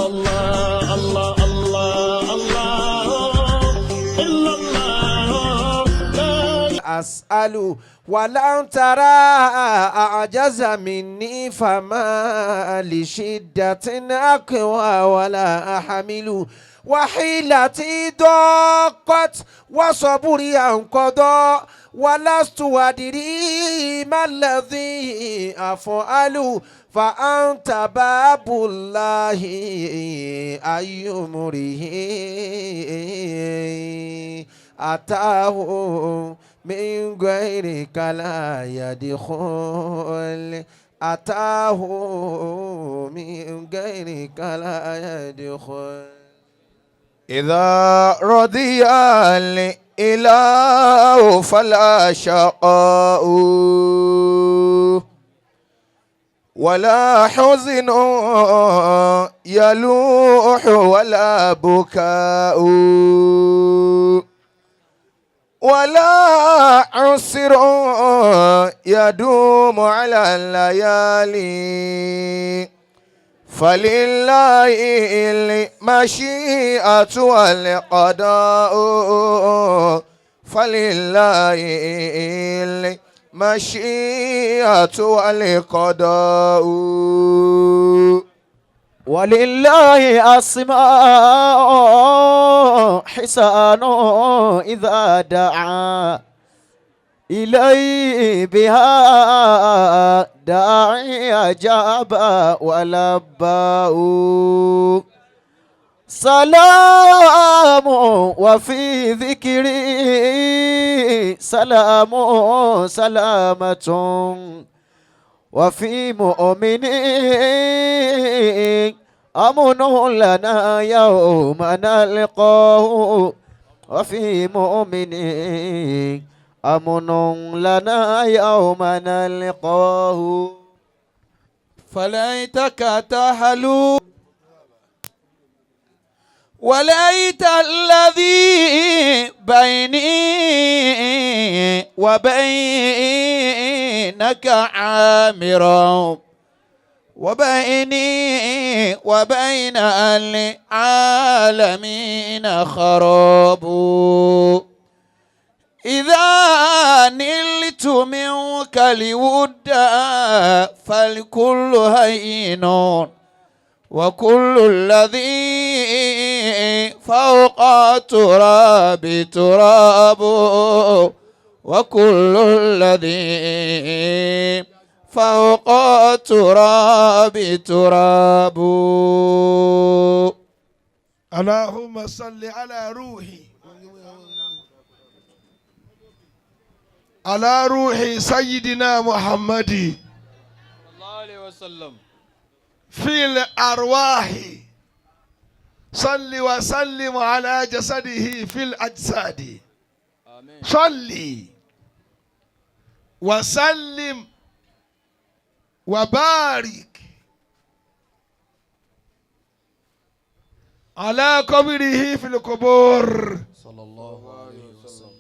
الله الله الله الله إلا الله لا أسأل ولن ترى أعجز مني فما لشدة أقوى ولا أحمل وحيلتي ضاقت وصبري انقضى ولست أدري ما الذي أفعل فأنت باب الله أي امرئ أتاه من غيرك لا يدخل أتاه من غيرك لا يدخل. إذا رضي الإله فلا شقاء ولا حزن يلوح ولا بكاء ولا عسر يدوم على الليالي فلله المشيئة والقضاء فلله المشيئة والقضاء. ولله أسماء حسان إذا دعا إليه بها داعي أجاب ولباه سلام وفي ذكري سلام سلامة وفي مؤمن أمن لنا يوم نلقاه وفي مؤمن أمن لنا يوم نلقاه. فليتك تحلو وليت الذي بيني وبينك عامرا وبيني وبين العالمين خراب إذا نلت منك الود فالكل هين وكل الذي فوق التراب تراب وكل الذي فوق التراب تراب. اللهم صل على روحي على روح سيدنا محمد الله عليه وسلم في الأرواح صل وسلم على جسده في الأجساد. آمين. صل وسلم وبارك على قبره في القبور صلى الله عليه وسلم.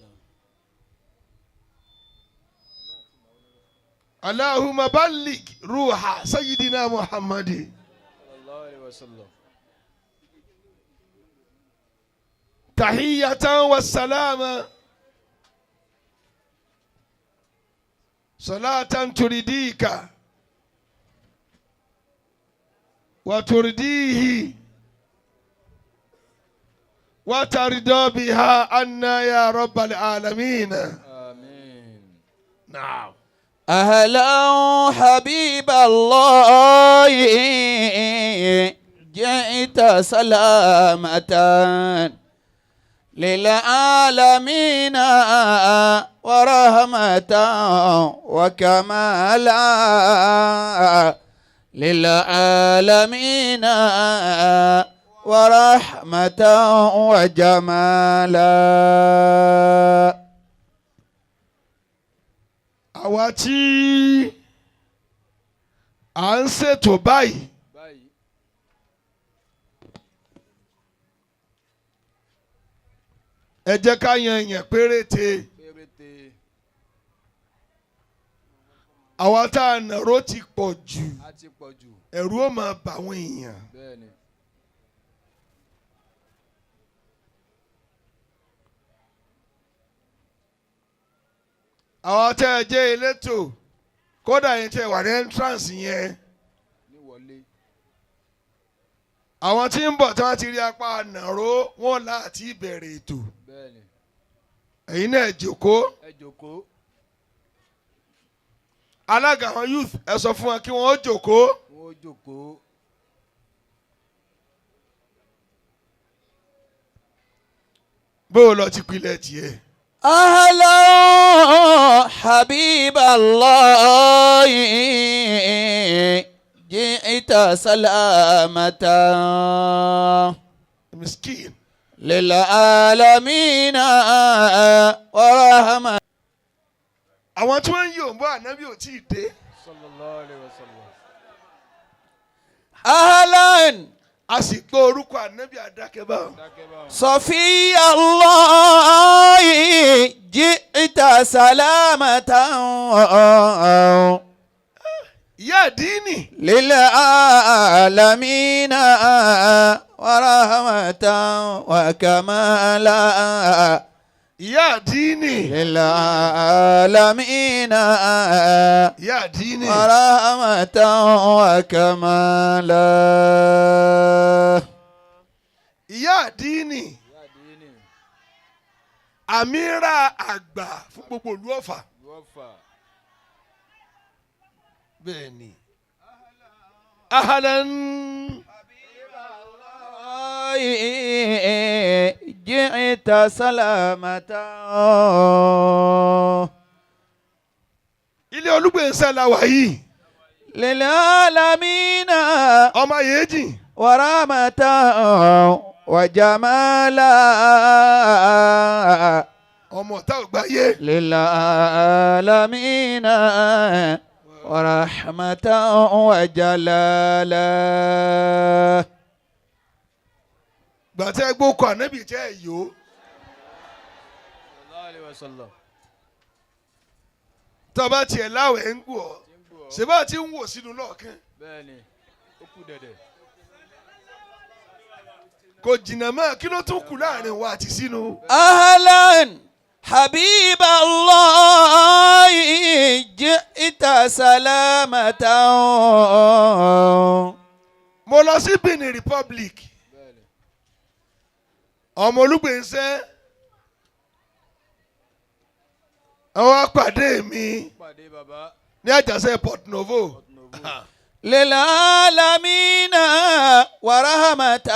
اللهم بلغ روح سيدنا محمد صلى الله عليه وسلم تحية والسلام صلاة ترضيك وترضيه وترضى بها عنا يا رب العالمين. آمين. نعم. أهلا حبيب الله جئت سلامة للعالمين ورحمة وكمالا للعالمين ورحمة وجمالا. Àwa tí à ń ṣètò báyìí ẹ jẹ́ ká yan èèyàn péréte. Àwa tá a nàró ti pọ̀ jù, ẹ̀rù ó máa bà àwọn èèyàn. Àwọn tẹ́ ẹ jẹ́ elétò, kódà yẹn tẹ́ wà ní entrance yẹn, àwọn tí ń bọ̀ tí wọ́n ti rí apá nàró wọn láti bẹ̀rẹ̀ ètò. Ẹ̀yin náà jókòó. Alága àwọn youth, ẹ sọ fún wọn kí wọ́n jókòó. Bó o lọ ti pilẹ̀ tiẹ̀. أهلا حبيب الله جئت سلامة Miskin. للعالمين ورحمة. Àwọn tí wọ́n ń yòǹbó ànábì ò tí ì dé. Sallallahu alayhi wa sallam. أهلا A sì gbọ́ orúkọ ànábì àdákẹ́bá. صفي الله جئت سلامة Ìyá àdínì. للعالمين ورحمة وكمالا. Ìyá àdínì. للعالمين Ìyá àdínì. ورحمة وكمالا. Ìyá àdínì. Àmírà àgbà fún gbogbo ìlú Ọ̀fà. Bẹ́ẹ̀ ni. Ahalan. جئت سلامة. Ilé Olúgbèǹsẹ̀ la wà yìí. للعالمين Ọmọ yéèjì. ورحمة وجمالا. Ọmọ ọ̀tá ò gbáyé. للعالمين ورحمة وجلالا. Gbàtẹ́ gbókò ànábì jẹ́ ẹ̀yọ́. Sallallahu alayhi wa sallam. Tọ́ba tiẹ̀ láwẹ̀ ń gbọ́. Ṣèbá ti ń wò sínú lọ́ọ̀kan. Bẹ́ẹ̀ni, ó kù dẹ̀dẹ̀. Kò jìnnà mọ́, kí ló tún kù láàrin wa àti sínú. أهلا حبيب الله جئت سلامة. Mo lọ sí Benin Republic. Ọmọ Olúgbèǹsẹ̀. Àwọn apàdé mi Pàdé bàbá. ní Àjàṣẹ́ Port Novo. للعالمين ورحمة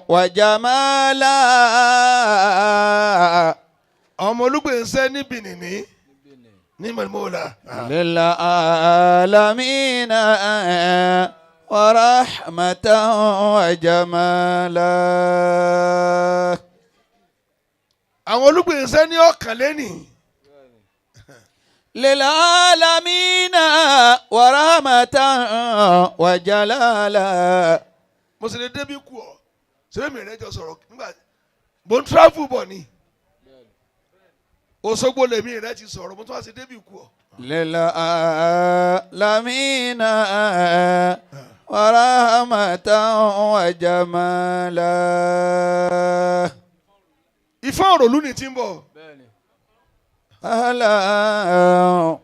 وجمالا. Ọmọ Olúgbèǹsẹ̀ ní Benin ní Mọ̀lẹ́mọ́lá. للعالمين ورحمة وجمالا. Àwọn Olúgbèǹsẹ̀ ní ọ̀kànlẹ́nì. للعالمين ورحمة وجلالا. Mo sì lè débi kú ọ. Ṣé mi rẹ jọ sọ̀rọ̀ nígbà mo ń travel bọ̀ ni? Òṣogbo lèmi rẹ ti sọ̀rọ̀, mo tún wá sí débi kú ọ. للعالمين ورحمة وجمالا. Ìfọ́n òròlú ni ti ń bọ̀. Bẹ́ẹ̀ni. أهلا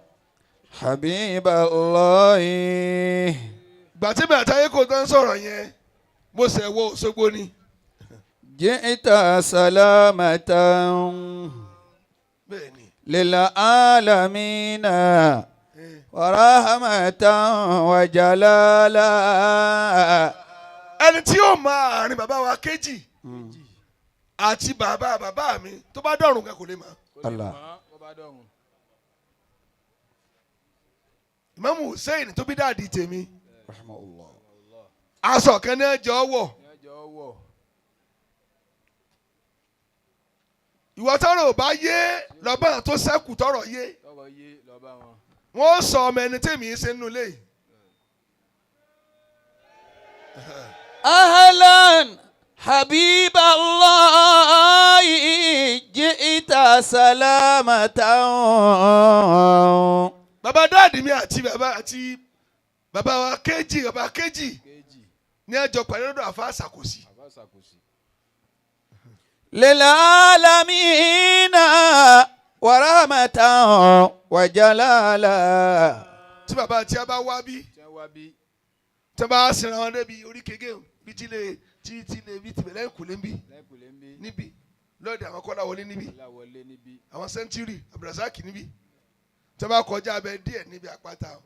حبيب الله. Gbà tí mi àtàyè kò tán sọ̀rọ̀ yẹn, mo ṣẹ̀ wọ Òṣogbo ni. جئت سلامة Bẹ́ẹ̀ni. للعالمين ورحمة وجلالا. Ẹni tí yóò máa àárín bàbá wa kejì àti bàbá bàbá mi tó bá dọ̀rùn kan kò lè mọ̀. Allah. Bó bá dọ̀run. Ìmáàmù Hussein tó bí dáàdi tèmi. Aṣọ kan náà jọ wọ̀. Ní ọjọ́ wọ̀. Ìwọ tọrọ ò bá yé lọ́bọ̀n tó sẹ́kù tọrọ yé. Tọrọ yé lọ bá wọn. Wọ́n sọ ọmọ ẹni tèmi ń ṣe nínú ilé yìí. أهلا حبيب الله جئت سلامة. Bàbá dáàdi mi àti bàbá àti bàbá wa kejì, bàbá kejì Kejì. ní ẹjọ́ pàdé lọ́dọ̀ àfa àṣàkòsì. Bàbá ṣàkóso. للعالمين ورحمة وجلالا Tí bàbá tí a bá wá bí, Tí wọ́n wá bí. tí a bá sinra wọn débi orí kége o, bí tí lè tí tí lè bí tìbẹ̀lẹ̀ kò lé ń bí Lẹ́kùlé ń bí. níbí lọ́ọ̀dẹ̀ àwọn kọ́lá wọlé níbí, Láwọlé níbí. àwọn sẹ́ńtírì Abdulrasaq níbí, tí a bá kọjá abẹ díẹ̀ níbi àpáta o,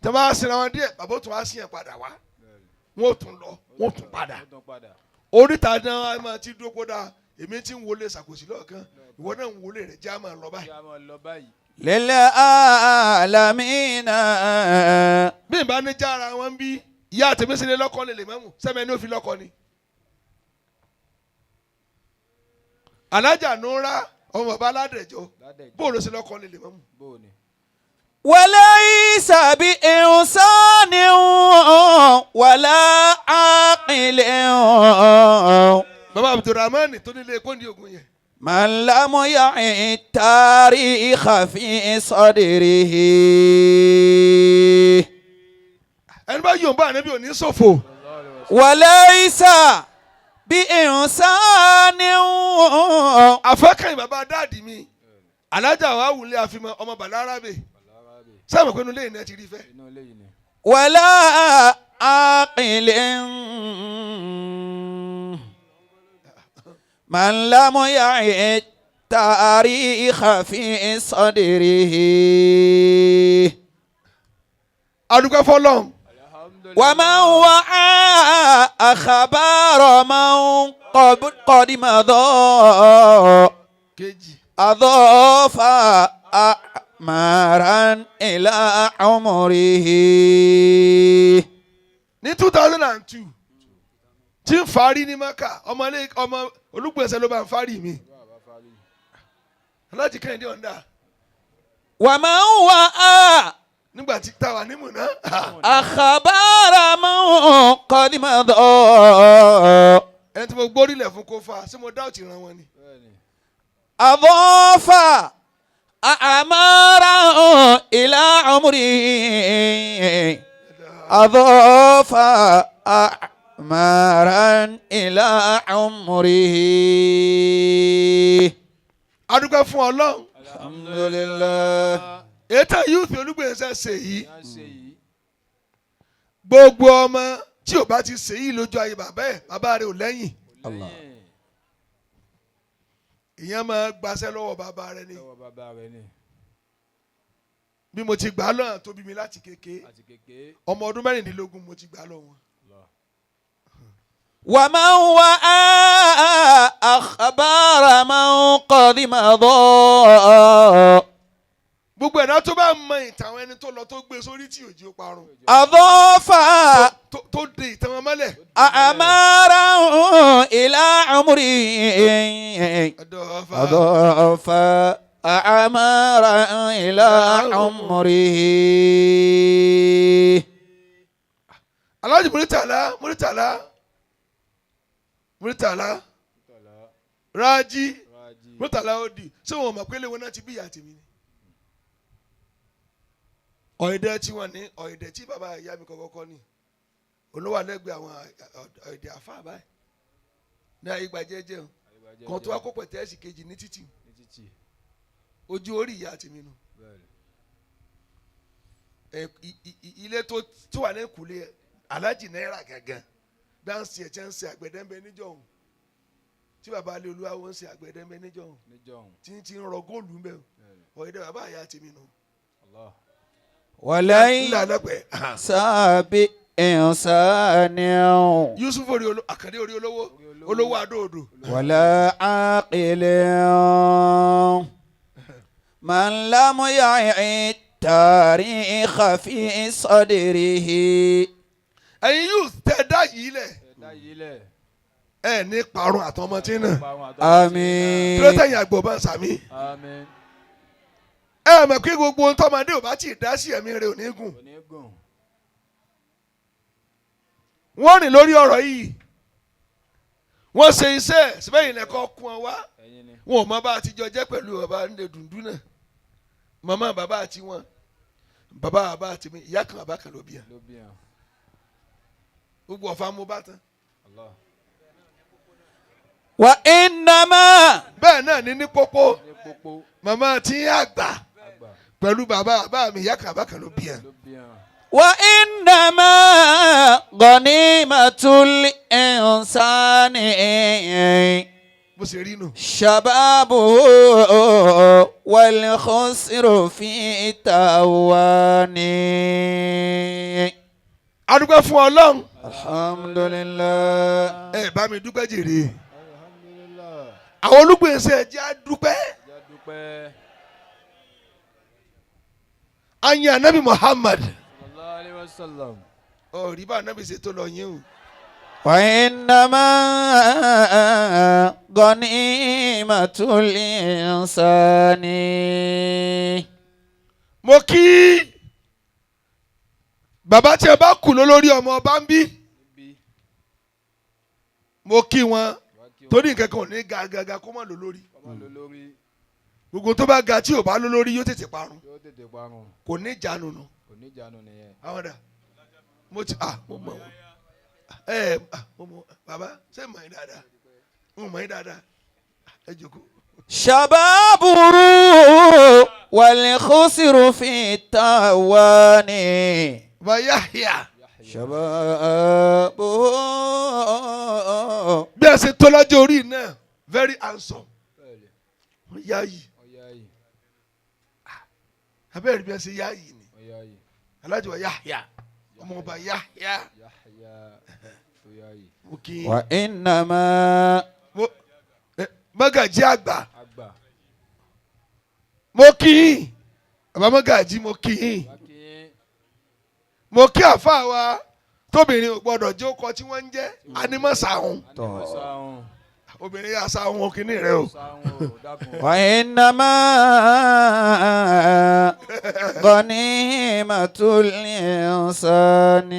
tí a bá sinra wọn díẹ̀, bàbá ó tún wá sí yẹn padà wá, wọn ò tún lọ, wọn ò tún padà. Ó tún padà. Oríta náà a máa ti dúró kódà èmi ti ń wọlé ṣàkóso lọ́ọ̀kan, ìwọ náà ń wọlé rẹ̀ já máa lọ báyìí. Kí a máa lọ báyìí. للعالمين Bí n bá ní jára wọn bí ìyá àtẹ̀mí sílẹ̀ lọ́kọ́ lè lè mọ́mù sẹ́mi ẹni ó fi lọ́kọ́ ni. Alájà Nura ọmọ bàbá aládẹ̀jọ Ládẹ̀jọ́. bóòlù sí lọ́kọ́ lè lè mọ́mù. Bó o ní. وليس بإنسان ولا عاقل Bàbá Abdulrahman tó nílé epo ní ogun yẹn. من لم يع التاريخ في صدره Ẹni bá yóò bá ànábì òní ṣòfò. وليس بإنسان Àfẹ́kàn bàbá dáàdì mi alájà wa wùlé àfihàn ọmọ bàlárabè sábà pé inú ilé ìná ti rí fẹ́. Inú ilé yìí ni. ولا عاقل من لم يع التاريخ في صدره Adúgbò fọlọ́n. Alhamdulillah. ومن وعى أخبار من قد مضى Kejì. أضاف أعمارا إلى عمره Ní 2002 tí ń farí ní Maka, ọmọ ilé ọmọ olùgbèsè ló bá ń farí mi. Aláàjì Kẹ́hìndé ọ̀ndà ومن وعى nígbà tí táwa ní Mùná. أخبار من قد مضى Ẹni tí mo gbórílẹ̀ fún kó fa ṣé mo dá òtí ran wọn ni. Bẹ́ẹ̀ni. أضاف أعمارا إلى عمره أضاف أعمارا إلى عمره Adúgbò fún Ọlọ́run. الحمد لله Ètò youth olùgbèsè ṣe yìí, Kí a ṣe yìí. gbogbo ọmọ tí ò bá ti ṣe yìí lójú ayé bàbá ẹ̀, bàbá rẹ̀ ò lẹ́yìn. Allah. Ìyẹn máa gbaṣẹ́ lọ́wọ́ bàbá rẹ̀ ni. Lọ́wọ́ bàbá rẹ̀ ni. Bí mo ti gbà á lọ́nà tó bí mi láti kékeré, Àti kékeré. ọmọ ọdún 16 mo ti gbà á lọ́wọ́ wọn. Allah. ومن وعى أخبار من قد مضى Gbogbo ẹ̀dá tó bá mọ ìtàn àwọn ẹni tó lọ tó gbé sórí tí òjì ó parun, أضاف tó de ìtàn wọn mọ́lẹ̀. أعمارا إلى عمره Ọ̀dọ̀ أضاف أعمارا إلى عمره Alhaji Muritala Muritala Muritala Raji Rájí. Muritala Odi, ṣé wọn mọ̀ pé léwu náà ti bí ìyá tèmi ni? Ọ̀ẹ̀dẹ̀ tí wọ́n ní, ọ̀ẹ̀dẹ̀ tí bàbá ìyá mi kọ́kọ́ kọ́ ni olówó alẹ́gbẹ̀ẹ́ àwọn ọ̀ẹ̀dẹ̀ àfa báyìí ní ayé gba jẹ́jẹ́ o, kan tó wá kó pẹ̀tẹ́ẹ̀sì kejì ní títì, Ní títì. ojú orí ìyá tèmi nu. Bẹ́ẹ̀ni. Ẹ ilé tó wà ní ìkúlé Alhaji náírà gangan dáǹsì ẹ̀ tí ń ṣe àgbẹ̀dẹ ń bẹ níjọ́ òun, tí bàbá alẹ́ olúwa ń ṣe àgbẹ̀dẹ ń bẹ níjọ́ òun, Níjọ́ òun. tí ń ti ń rọ góòlù ń bẹ o, Bẹ́ẹ̀ni. ọ̀ẹ́dẹ̀ bàbá ìyá tèmi nu. Allah. وليس Ńlá alápẹ̀ بإنسان Yusuf orí olówó, Àkàndé orí olówó, olówó adóodò. ولا عاقل من لم يع التاريخ في صدره Ẹ̀yin youth tẹ dá yìí lẹ̀, Ẹ dá yìí lẹ̀. ẹ ní parun àtọmọ tí náà. Pa àwọn àtọ́ آمين Kílódé àgbọ̀ bá ń sàmí. Àmín. Ẹ mọ̀ pé gbogbo ohun tọ́mọdé ò bá tí ì dá sí ẹ̀mí rẹ̀ ò ní gùn. Kò ní gùn. Wọ́n rìn lórí ọ̀rọ̀ yìí, wọ́n ṣe iṣẹ́ síbẹ̀yìn lẹ́kọ́ kún ọ wá. Ẹ̀yin ni. Wọn ò mọ bá àtijọ́ jẹ́ pẹ̀lú bàbá nílé dùndún náà, màmá bàbá àti wọn, bàbá bàbá àti mi, ìyá kan bàbá kan ló bí yàn. Ló bí hàn. Gbogbo ọ̀fà mo bá tán. Allah. وإنما Bẹ́ẹ̀ náà ní ní pópó. Ní pópó. Màmá tí ń àgbà Àgbà. pẹ̀lú bàbá bàbá mi ìyá kan bàbá kan ló bí ẹ. Ló bí hàn. وإنما غنيمة الإنسان Bó ṣe rí nù. شبابه والخسر في تواني. A dúpẹ́ fún Ọlọ́run. الحمد لله. Ẹ bá mi dúpẹ́ jèrè. Alhamdulillah. Àwọn olùgbèsè ẹ jẹ́ á dúpẹ́. Jẹ́ a dúpẹ́. A yin Anabi Muhammad. Sallallahu alayhi wa sallam. Ọ̀rí bá Anabi ṣe tó lọ yín o. وإنما غنيمة الإنسان. Mo kí bàbá tí ẹ bá kù lólórí ọmọ ọba ń bí. Níbí. Mo kí wọn Wá kí wọn. torí nǹkan kan ò ní ga ga ga kó má lò lórí. Kọ́ má lọ lórí. Gbogbo tó bá ga tí ò bá lò lórí yóò tètè parun. Yóò tètè parun. Kò ní ìjánu nù. Kò ní ìjánu nìyẹn. Àwọn dà mo ti ah mo mọ wọn ẹ ah mo mọ bàbá ṣé mọ̀ yín dáadáa? Mo mọ̀ yín dáadáa, ẹ jókòó. شبابه والخسر في التواني. Bàbá Yahya. شبابه. Bí a ṣe tó lọ́jọ́ orí náà, very handsome. Bẹ́ẹ̀ni. Wọ́n yáàyì. Ó yáyì. Abẹ́rẹ́ bí a ṣe yáàyì ni. Ó yáyì. Alájọ Yahya, ọmọ ọba Yahya. Yahya. Ó yáyì. Mo kí i. وإنما Mo ẹ mọ́gàjí àgbà. Àgbà. Mo kí i. Bàbá mọ́gàjí, mo kí i. Wá kí yín. Mo kí àfa wa tóbìnrin ò gbọdọ̀ jẹ́ ọkọ tí wọ́n ń jẹ́ anímọ̀sáhùn. Anímọ̀ sáhùn. Obìnrin yà sáhùn òkìní rẹ o. Sáhùn o. Dákun. وإنما غنيمة الإنسان.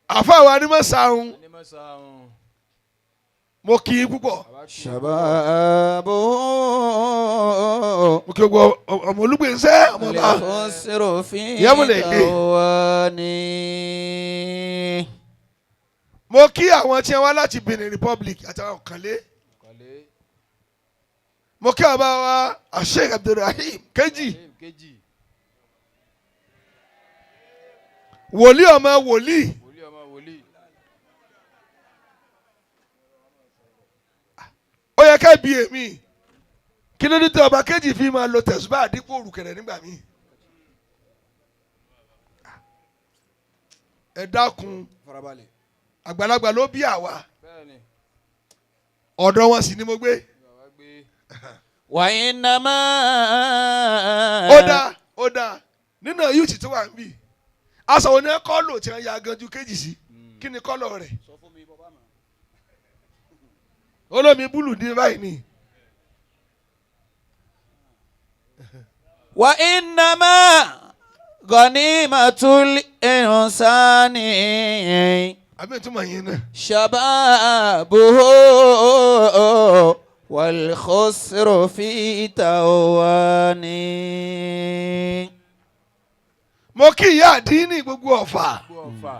Àfa wa anímọ̀sáhùn. Anímọ̀ sáhùn. Mo kí i púpọ̀. Bàbá kí yín. شبابه Mo kí gbogbo ọmọ olúgbèsè ọmọ ọba. الخسر في يا ابن تواني. Mo kí àwọn tí wọ́n wá láti Benin Republic àtàwọn kànlé. Kọ̀lé. Mo kí àbá wa Sheikh Abdulrahim Kejì. Kejì. Wòlíì ọmọ wòlíì. Wòlíì ọmọ wòlíì. Ó yẹ ká bí èmi. Kí ló dé tí ọba Kejì fi máa lo tẹ̀sùbá dípò òrùkẹ̀rẹ̀ nígbà míì? Ẹ dákun, àgbàlagbà ló bí àwa. Bẹ́ẹ̀ni. Ọ̀dọ̀ wọn sì ni mo gbé. Bàbá gbé. وإنما Ó dáa, ó dáa, nínú yúùtì tó wà níbí, aṣọ òní kọ́lò tí wọ́n ya ganjú Kejì sí, kí ni kọ́lọ̀ rẹ̀? Olómi búlù ní báyìí ni. وإنما غنيمة الإنسان Àbí ìtumọ̀ yín náà. شبابه والخسر في تواني. Mo kí ìyá àdínní gbogbo Ọ̀fà. Gbogbo Ọ̀fà.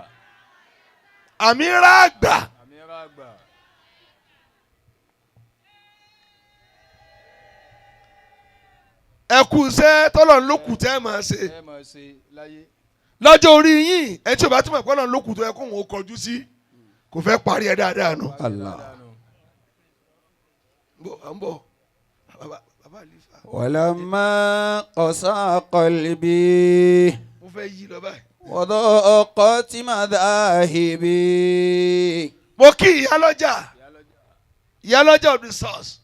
Àmì rà àgbà. Àmì rà àgbà. Ẹ kú iṣẹ́ tọ́lọ̀ ń lókù tẹ́ ẹ máa ṣe. Ẹ máa ṣe láyé. Lọ́jọ́ orí yín, ẹ tí ò bá túmọ̀ pọ́lọ̀ ń lókù tó yẹ kóun ó kọjú sí, kò fẹ́ parí ẹ dáadáa nù. Allah. Bọ̀ à ń bọ̀ bàbá bàbá àlífà. ولما قسى قلبي Mo fẹ́ yí lọ báyìí. وضاقت مذاهبي. Mo kí ìyálọ́jà, ìyálọ́jà of the source,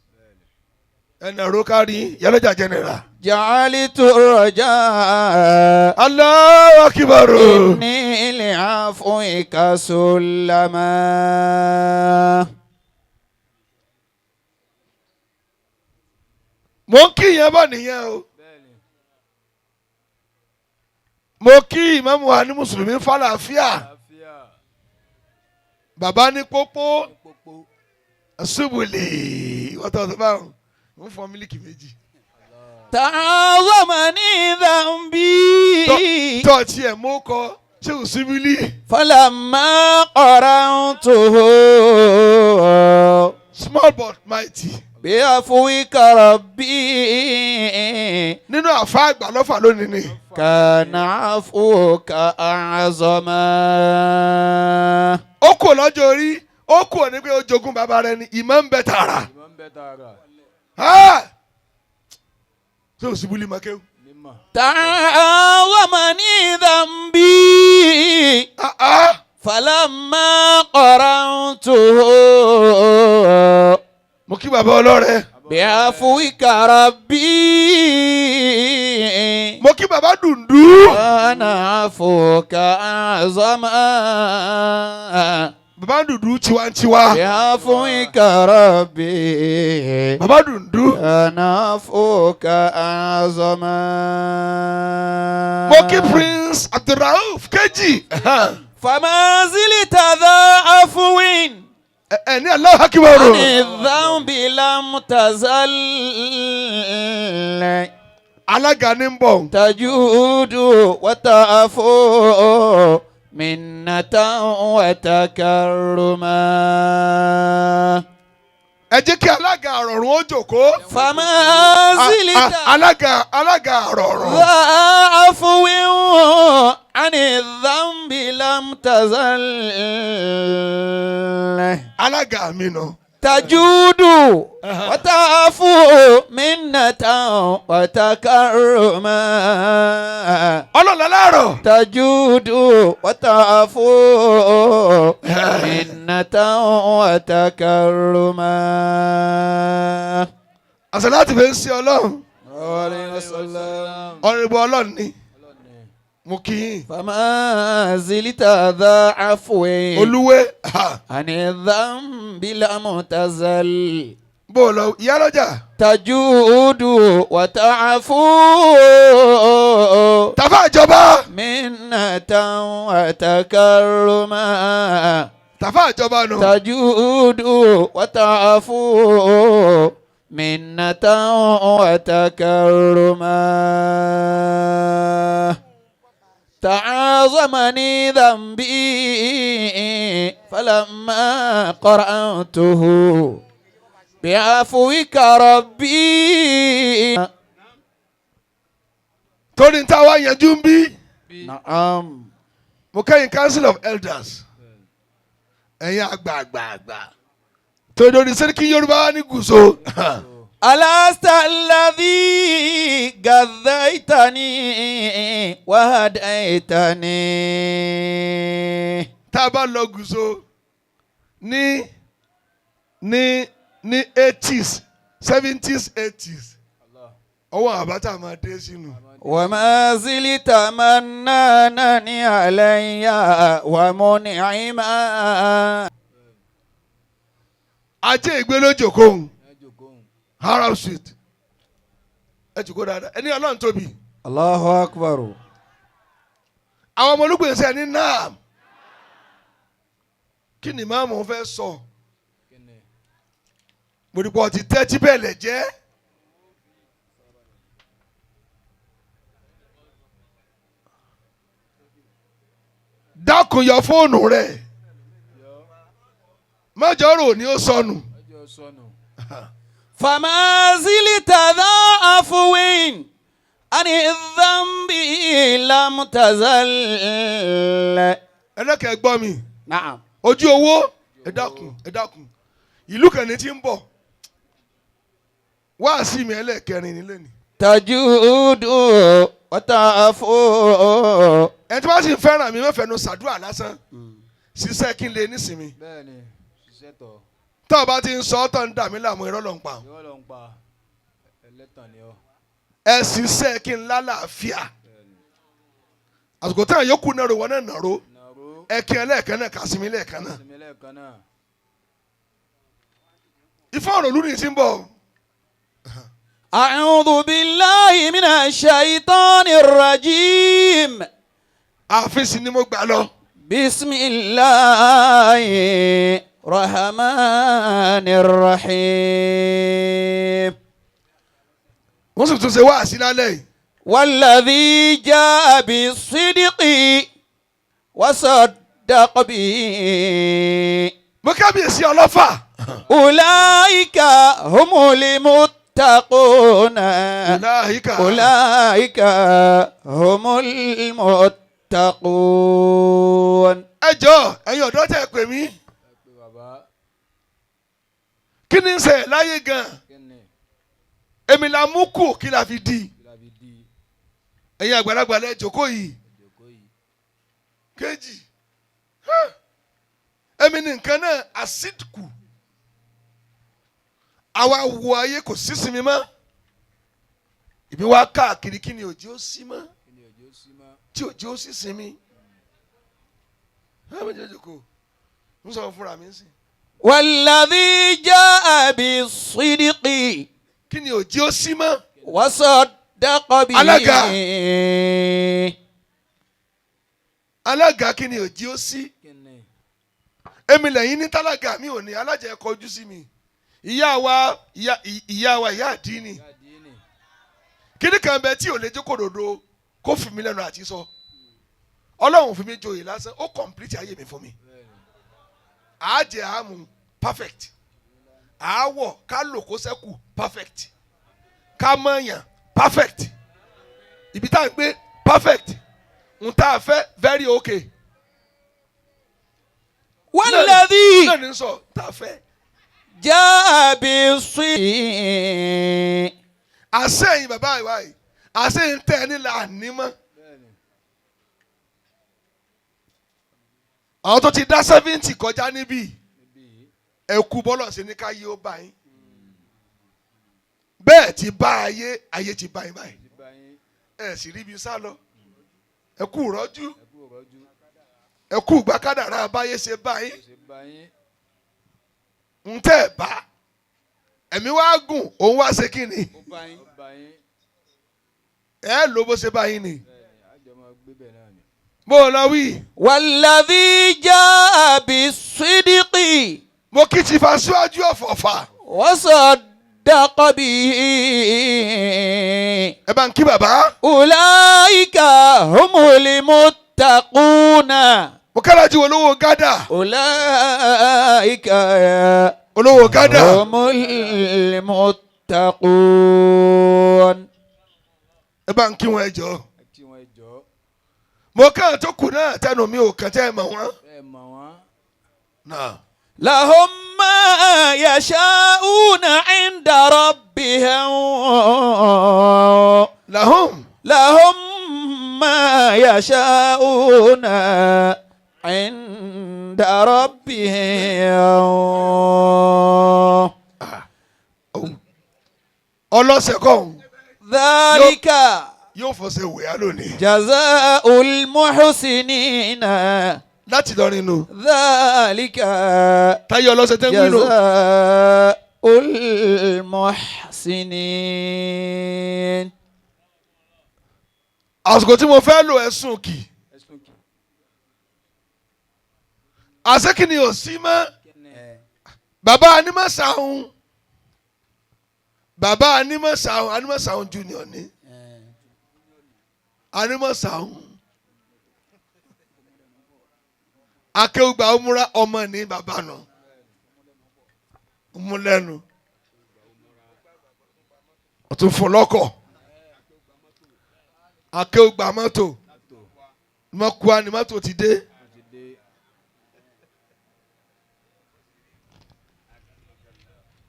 ẹnà rókárí ìyálọ́jà general. جعلت الرجاء Allahu akbar. إني لعفوك سلما. Mo ń kí ìyẹn bọ̀ nìyẹn o. Bẹ́ẹ̀ni. Mo kí ìmáàmù wa ní mùsùlùmí fàlàáfíà. Àlàáfíà. Bàbá ní pópó. Ní pópó. Ṣubùlì wọ́n tọ́ báwọn ń fọ mílíkì méjì. تعاظمني ذنبي. Tọ́ tiẹ̀ mú kọ ṣé ò ṣubùlì. فلما قرأته Small but mighty. بعفوك ربي Nínú àfa àgbà lọ́fà lónìí ni. كان عفوك أعظما. Ó kù lọ́jọ́ orí, ó kù ní pé ó jogún bàbá rẹ ni, ìmọ̀ ń bẹ tààrà. Ìmọ̀ ń bẹ tààrà. Ah! Ṣé o sì búlí makéwù? Mímọ̀. تعاظمني ذنبي Ah, ah! فلما قرأته Mo kí bàbá ọlọ́rẹ. بعفوك ربي Mo kí bàbá dùndú. كان عفوك أعظما. Bàbá dùndú tiwantiwa. بعفوك ربي Bàbá dùndú. كان عفوك أعظما. Mo kí Prince Abdulrauf Kejì. فما زلت ذا عفو Ẹ ní Allahu Akbar. عن الذنب لم تزل Alága ní ń bọ̀. تجود وتعفو منة وتكرما. Ẹ jẹ́ kí alága àrọ̀rùn ó jókòó. فما زلت Alága àrọ̀rùn. ذا عفو عن الذنب لم تزل Alága mi nù. تجود وتعفو منة وتكرما. Ọlọ́run aláàrọ̀. تجود وتعفو منة وتكرما. Àṣà láti fi ń ṣe Ọlọ́run. عليه وسلم. Ọ̀rẹ́bù Ọlọ́run ni. Mo kí yín. فما زلت ذا عفو Olúwé. Ha. عن الذنب لم تزل Bó o lọ ìyá lọ́jà. تجود وتعفو Tàfà ìjọba. منة وتكرما. Tàfà ìjọba nù. تجود وتعفو منة وتكرما. تعاظمني ذنبي فلما قرأته بعفوك ربي. Torí ń tá a wá yanjú ń bí. نعم. Mo kẹ́yìn Council of Elders. Ẹ̀yin àgbààgbààgbà. Torí lórí Sẹ́ríkì Yorùbá wá ní Gùsò. ألست الذي غذيتني وهديتني؟ Tá a bá lọ Gùsò ní 80s, 70s, 80s, ọwọ́ àbátà máa dé sínú. وما زلت منانا علي ومنعما. Ajé ìgbé ló jòkó òun. Ẹ jòkó òun. Arab Street. Ẹ jòkó dáadáa. Ẹni Ọlọ́run tóbi. الله أكبر. Àwọn ọmọ olúgbèsè ní naam. Kí ni ìmáàmù fẹ́ sọ? Kí ni? Mo rí pé ọtí tẹ́tí bẹ́ẹ̀ lẹ̀ jẹ́. Dákun yọ fóònù rẹ̀. Mọ́jọ́ rò ní ó sọnù. Ọjọ́ sọnù. فما زلت ذا عفو عن الذنب لم تزل. Ẹlẹ́kẹ̀ẹ́ gbọ́ mi. نعم. Ojú owó, ẹ dákun, ẹ dákun. Ìlú kan ní ti ń bọ̀. Wáàsí mi ẹlẹ́ẹ̀kẹrin nílé ni. تجود وتعفو. Ẹni tí wọ́n sì ń fẹ́ràn mi mẹ́fẹ̀ẹ́ nu ṣàdúrà lásán. Ṣiṣẹ́ kí n lè nísinmi. Bẹ́ẹ̀ni, ṣiṣẹ́ tọ̀. Tọ́ ọ bá ti ń sọ ọ́ tọ́ ń dà mí láàmú, irọ́ ló ń pa. Ìwọ ló ń pa. Ẹlẹ́tàn ni ọ́. Ẹ ṣiṣẹ́ kí n lálàáfíà. Àsìkò táwọn yòókù náà rò wọ́n náà nàró. Nàró. Ẹ kí ẹ lẹ́ẹ̀kan náà, kà sí mi lẹ́ẹ̀kan náà. Sinmi lẹ́ẹ̀kan náà. Ifá ọ̀rọ̀ lónìí ti ń bọ̀. أعوذ بالله من الشيطان الرجيم. Ààfin sì ni mo gbà lọ. بسم الله الرحمن الرحيم. Wọ́n sì tún ṣe wáàsí lálẹ́ yìí. والذي جاء بالصدق وصدق به. Mo kábíyèsí ọlọ́fà. أولئك هم المتقون Ulaika. أولئك هم المتقون. Ẹ jọ ẹ̀yin ọ̀dọ́ tẹ̀ pè mí. Ẹ pé bàbá. Kí ni ń ṣe láyé gan? Kí ni? Èmi la mú kù kí la fi di. Kí la fi di? Ẹ̀yin àgbàlagbà lẹ jókòó yìí. Ìjókòó yìí. Kejì. Èmi ní nǹkan náà àsìkò. Àwa wo ayé kò sí sinmi mọ́. Ìbí wa káàkiri kí ni òjò sí mọ́? Kí ni òjò sí mọ́? Tí òjò sì sinmi. Ẹ méjèèjì jókòó. Ń sọ fúnra mi sí. والذي جاء بالصدق Kí ni òjò sí mọ́? وصدق به. Alága. Alága kí ni òjò sí? Kí ni? Èmi lẹ́yìn ní tálága mi ò ní alájẹ ẹ kọjú sí mi. Ìyá wa ìyá ìyá wa ìyá àdínì. Ìyá àdínì. Kíní kan bẹ tí ò lè jókòó dòdò kó fi mí lẹ́nu àti sọ. Ọlọ́run fi mí joyè lásán, ó complete ayé mi fún mi. Bẹ́ẹ̀ni. Àájẹ àmú perfect. Àáwọ̀ ká lò kó sẹ́kù perfect. Ká mọ̀yàn perfect. Ibi tá à ń gbé perfect. N tá a fẹ́ very okay. والذي Náà ní sọ tá a fẹ́. جاء بالصدق Àṣẹ yìí bàbá ìwà yìí, àṣẹ yìí ń tẹ́ ẹ nílà àní mọ́. Bẹ́ẹ̀ni. Àwọn tó ti dá 70 kọjá níbí. Níbí yìí. Ẹ kú bọ́lọ̀ sí ní ká yí ó bá yín. Bẹ́ẹ̀ ti bá ayé, ayé ti bá yín báyìí. Ti bá yín. Ẹ sì rí ibi sá lọ. Ẹ kú rọ́jú. Ẹ kú rọ́jú. Ẹ kú gbàkádàrá báyé ṣe bá yín. Ó ṣe bá yín. Ń tẹ́ ẹ̀ bá. Ẹ̀mí wá gùn, òun wá ṣe kí ni? Ó bá yín. Ó bá yín. Ẹ ló bó ṣe bá yín ni. Bẹ́ẹ̀ni, àjọ máa gbé bẹ̀ náà ni. Bó o lọ wí. والذي جاء بالصدق Mo kí ti fa síwájú ọ̀fọ̀fà. وصدق به Ẹ bá ń kí bàbá. أولئك هم المتقون. Mo kára ju olówó gádà. أولئك Olówó gádà. هم المتقون. Ẹ bá ń kí wọn ẹ jọ. Ẹ kí wọn jọ. Mo kàn tó kù náà tẹnu mi ò kàn tẹ́ ẹ mọ̀ wọ́n. Ẹ mọ̀ wọ́n. Náà. لهم ما يشاءون عند ربهم. Lahum. لهم ما يشاءون عند ربهم. Ọlọ́sẹ̀ kọ́ ذلك yóò fọṣẹ wẹ̀yà lónìí. جزاء المحسنين. Láti lọ nínú. ذلك Táyé ọlọ́sẹ̀ tẹ́ ń wí nù. جزاء المحسنين. Àsìkò tí mo fẹ́ lò ẹ̀sùn kì. Ẹ̀sùn kì. Àṣé kí ni ò sí mọ́? Kí ni? Bàbá Anímọ̀sáhun. Bàbá Anímọ̀sáhun Anímọ̀sáhun junior ni. Anímọ̀sáhun. Akéwùgbà ọmúra ọmọ ní bàbá nù. Mú lẹ́nu. Ọ̀tún fún lọ́kọ̀. Akéwùgbà mọ́tò. Mọ́kúá ni mọ́tò ti dé. Ó ti dé.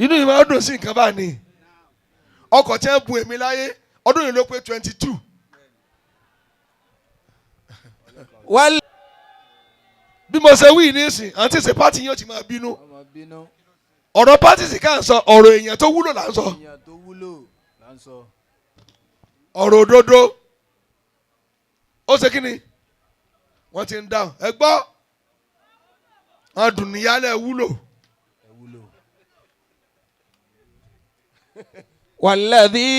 Inú yìí máa ń dùn sí nǹkan bá ní ọkọ̀ tí wọ́n bu èmi láyé ọdún yìí ló pé 22. وال Bí mo ṣe wí nísìn àti ṣe pátì yóò ti máa bínú. Ọmọ bínú. Ọ̀rọ̀ pátì sì ká ń sọ ọ̀rọ̀ èèyàn tó wúlò là ń sọ. Èèyàn tó wúlò là ń sọ. Ọ̀rọ̀ òdodo ó ṣe kí ni wọ́n ti ń dáhùn ẹ gbọ́ wọn dùn níyàlẹ̀ wúlò. Ẹ wúlò. والذي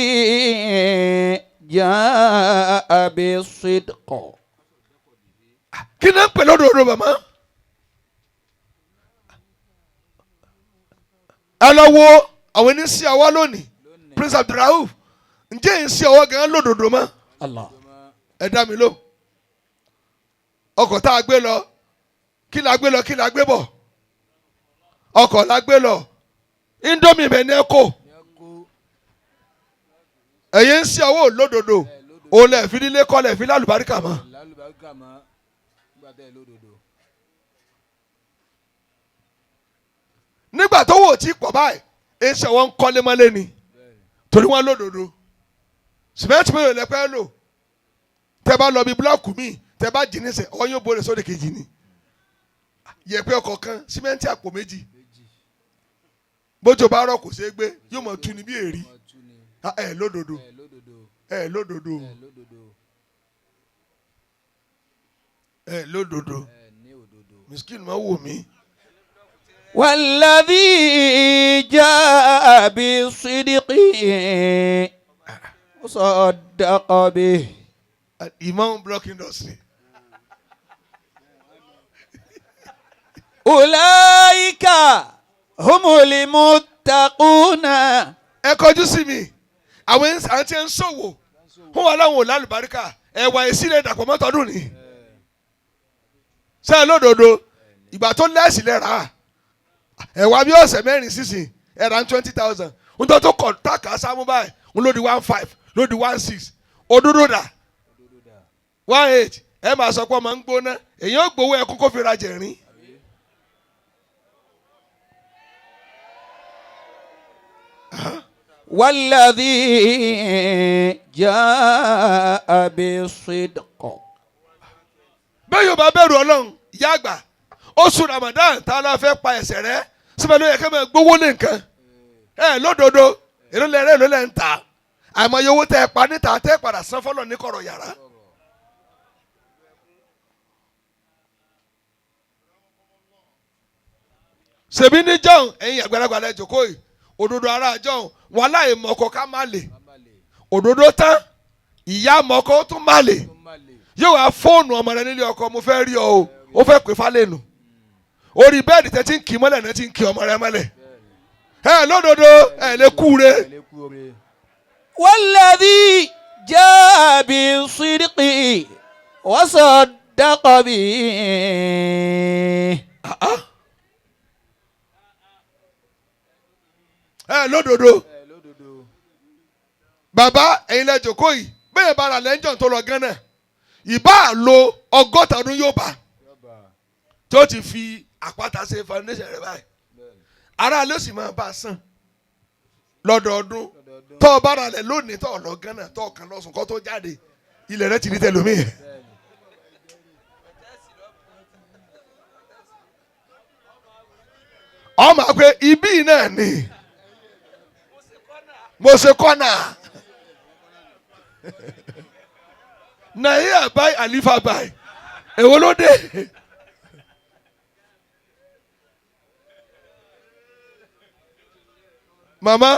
جاء بالصدق. Kí ni ń pè lódodo bàmá. Ẹ lọ wo àwọn oníṣẹ́ ọwọ́ lónìí Prince Abdulrauf ǹjẹ́ ìṣe ọwọ́ gan lódodo mọ́? Allah. Ẹ dá mi ló ọkọ̀ tá a gbé lọ kí la gbé lọ kí la gbé bọ̀. Ọkọ̀ la gbé lọ. Indomie bẹ̀ ní ẹ kó. Ẹ̀yin ń sí ọwọ́ òlódodo. Òun lẹ̀ fi nílé kọ́ lẹ̀ fi lálùbáríkà mọ́. Lálùbáríkà mọ́ nígbà tẹ́ ẹ lódodo. Nígbà tó wò tí pọ̀ báyìí, ẹ̀ṣẹ̀ wọn ń kọ́lé mọ́lé ni. Torí wọn lódodo. Sìmẹ́ntì mélòó lẹ pẹ́ lò? Tẹ bá lọ bí búlọ́ọ̀kù míì, tẹ bá jì nísẹ̀, ọwọ́ yóò bóre sóde kejì ni. Yẹ̀pẹ̀ ọkọ̀ kan, sìmẹ́ntì àpò méjì. Bójú bá rọ̀ kò ṣeé gbé, yóò mọ̀ tu ni bí èrí. Wọ́n tú ni. Ẹ lódodo, Ẹ lódodo. ẹ lódodo, Ẹ lódodo. ẹ lódodo. Ẹ ní òdodo. Miskin máa wò mí. والذي جاء بالصدق وصدق به Imam block industry. أولئك هم المتقون Ẹ kọjú sí mi. Àwọn àwọn tí ń ṣòwò. Wọ́n wà láwọn ò lálùbáríkà. Ẹ̀wà ìsílẹ̀ dàpọ̀ mọ́tọ́dún ni. Ṣé ẹ lódodo? Ìgbà tó lẹ́sì lẹ́ rà á. Ẹ̀wà bí ọ̀sẹ̀ mẹ́rin sísìn ẹ̀ rà ní 20,000. Nítorí tó kọ̀ táàkà sámú báyìí. Ń lò di 1.5, ló di 1.6. Òdodo dà. 1.8. Ẹ máa sọ pé ọmọ ń gbóná. Èyàn ò gbowó ẹkún kó fi ra jẹ̀rín. والذي جاء بالصدق Bẹ́ẹ̀ yóò bá bẹ̀rù ọlọ́run ìyá àgbà oṣù Ramadan tá a lọ fẹ́ pa ẹ̀ṣẹ̀ rẹ́ síbẹ̀ ló yẹ kí ẹ máa gbowó lé nǹkan ẹ lódodo èló lẹ rẹ èló lẹ ń ta àìmọye owó tẹ ẹ pa níta tẹ ẹ padà san fọlọ ní kọ̀rọ̀ yàrá. Ṣèbí ní jọ̀hún ẹ̀yin àgbàlagbà lẹ jókòó yìí òdodo ara jọ̀hún wàhálà ìmọ̀kọ ká má lè òdodo tán ìyá mọ̀kọ ó tún má lè Tó má lè. yóò wá fóònù ọmọ rẹ nílé ọkọ mo fẹ́ rí ọ o ó fẹ́ pè fálẹ́nu orí bẹ́ẹ̀dì tẹ́ ti ń kì í mọ́lẹ̀ náà ti ń kì ọmọ rẹ mọ́lẹ̀ ẹ lódodo ẹ lè kú re Ẹ lè kú ore. والذي جاء بالصدق وصدق به ẹ lódodo Ẹ lódodo. bàbá ẹ̀yin lẹ jókòó yìí bẹ́ẹ̀ bá ra lẹ́ńjọ̀n tó lọ gánà ìbá lo 60 ọdún yóò bá Yọba. tó ti fi àpáta ṣe foundation rẹ báyìí ara ló sì máa bá a sàn lọ́dọọdún Lọ́dọọdún. tó o bá ra lẹ̀ lónìí tó o lọ gánà tó o kàn lọ sùn kó tó jáde ilẹ̀ rẹ ti di tẹlómi. Bẹ́ẹ̀ni. Ọmọ àgbẹ̀ ibí náà ni mo ṣe kọ́nà nàìjíríà báyìí àlífà báyìí èwo ló dé. Màmá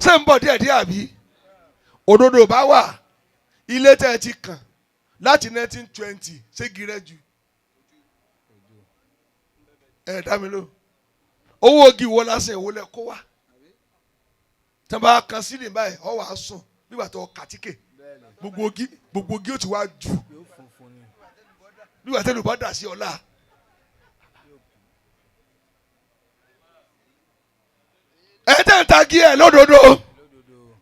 ṣé ń bọ̀ díẹ̀díẹ̀ àbí òdodo bá wà ilé tẹ́ ẹ ti kàn láti 1920 ṣé gírẹ́ ju ẹ dá mi lóhùn owó ogi wo lásán èwo lẹ kó wá tí wọn bá kan sílẹ̀ báyìí ọ wàá sùn nígbà tó kàtíkè gbogbo ogi ó ti wá jù Yóò funfun ni. nígbà tó lè bá dà sí ọ̀la. Ẹ tẹ́ ń tagi ẹ̀ lódodo Lódodo.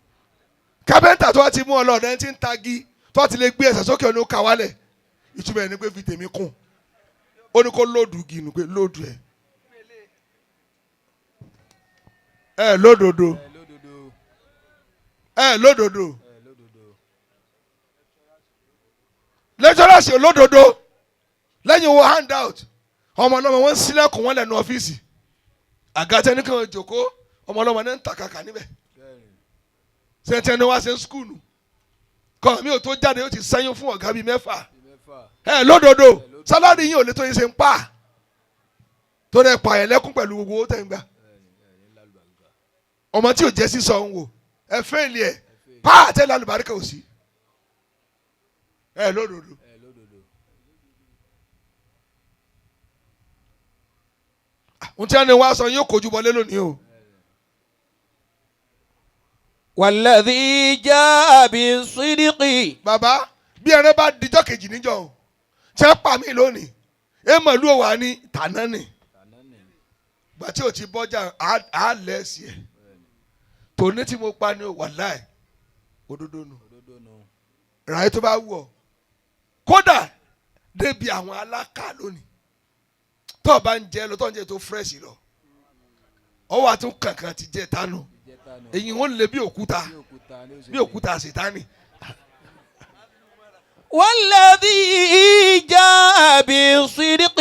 Kápẹ́ńtà tó wá ti mú ọ lọ́ọ̀dẹ́ tí ń tagi tó wá ti lè gbé ẹsẹ̀ sókè ọ̀nà ó kà wálẹ̀ ìtumọ̀ ẹ̀ ni pé fi tèmi kún ó ní kó lóòdù gínú pé lóòdù ẹ̀ ẹ̀ lódodo Ẹ lódodo. ẹ̀ lódodo. Ẹ lódodo. Lecturers olódodo lẹ́yìn owó handout ọmọ ọlọ́mọ wọn ń sílẹ̀kùn wọn lẹ́nu ọ́fíìsì àgàtẹ́ ní kàn jòkó ọmọ ọlọ́mọ ní ń ta kàkà níbẹ̀ Bẹ́ẹ̀ni. sẹ́ńtẹ́ ni wọ́n á ṣe ń skúlù kọ́ mi ò tó jáde ó ti sẹ́yìn fún ọ̀gá bíi 6. Bí 6. Ẹ lódodo sálárì yín ò lè tó yín ṣe ń pa tó rẹ pààyàn lẹ́kún pẹ̀lú gbogbo owó tẹ̀ ń gbà Bẹ́ẹ̀ni. Ẹ ní lálùbáríkà. ọmọ tí ò jẹ́ sísọ ń wò ẹ fẹ́ẹ̀lì ẹ̀ pa àtẹ́lẹ̀ alùbáríkà ò sí ẹ lódodo. Ẹ lódodo. Ohun tí wọ́n ní wá sọ yóò kojú bọlé lónìí o. والذي جاء بالصدق Bàbá bí ẹran bá dijọ́ kejì níjọ́ o tí wọ́n pa mí lónìí ẹ mọ̀lú òwà ní tàná ni Tàná ni. Gbà tí o ti bọ́jà á lẹ́sì ẹ̀ tòní tí mo pa ni wàláì òdodo nù. Òdodo nù. Ràyè tó bá wù ọ́ kódà débi àwọn alákà lónìí tó o bá ń jẹ lọ tó ń jẹ tó fresh lọ ọwọ́ àtún kankan ti jẹ tánu Ìjẹta nù. èyí wọn lè bí òkúta Bí òkúta ni ó ṣe bí lè. òkúta ṣètánì. والذي جاء بالصدق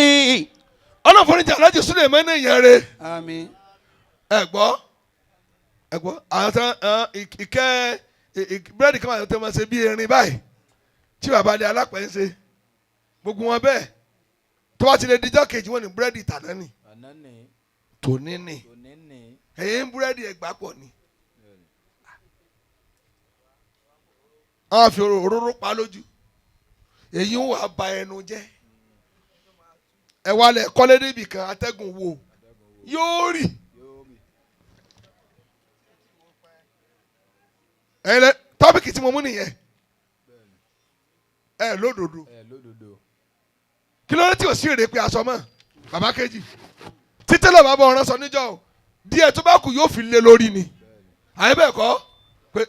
Ọlọ́run ní alájẹ sílẹ̀ mẹ́rin èèyàn rẹ̀. آمين Ẹ gbọ́ ẹ gbọ́ àwọn tán ìkẹ́ búrẹ́dì kan àti ọmọ ṣe bí erin báyìí tí bàbá ilé alápẹ̀ ń ṣe gbogbo wọn bẹ́ẹ̀ tó bá ti lè dijọ́ kejì wọn ní búrẹ́dì tàná ni Àná ni. tòní ni Tòní ni. ẹ̀yìn búrẹ́dì ẹgbàá pọ̀ ni. Àwọn fi òróró pa lójú èyí ń wà ba ẹnu jẹ́ ẹ wá lẹ kọ́lé níbì kan atẹ́gùn wo yóò rì. Yóò rì. Ẹ̀yin lẹ tọ́pìkì tí mo mú nìyẹn ẹ lódodo. Ẹ lódodo. Kí ló dé tí ò sí èrè pé aṣọ mọ́ bàbá kejì títí lọ́ọ́ bàbá ọ̀ràn sọ níjọ́ o díẹ̀ tó bá kù yóò fi lé lórí ni àyè bẹ́ẹ̀ kọ́ pé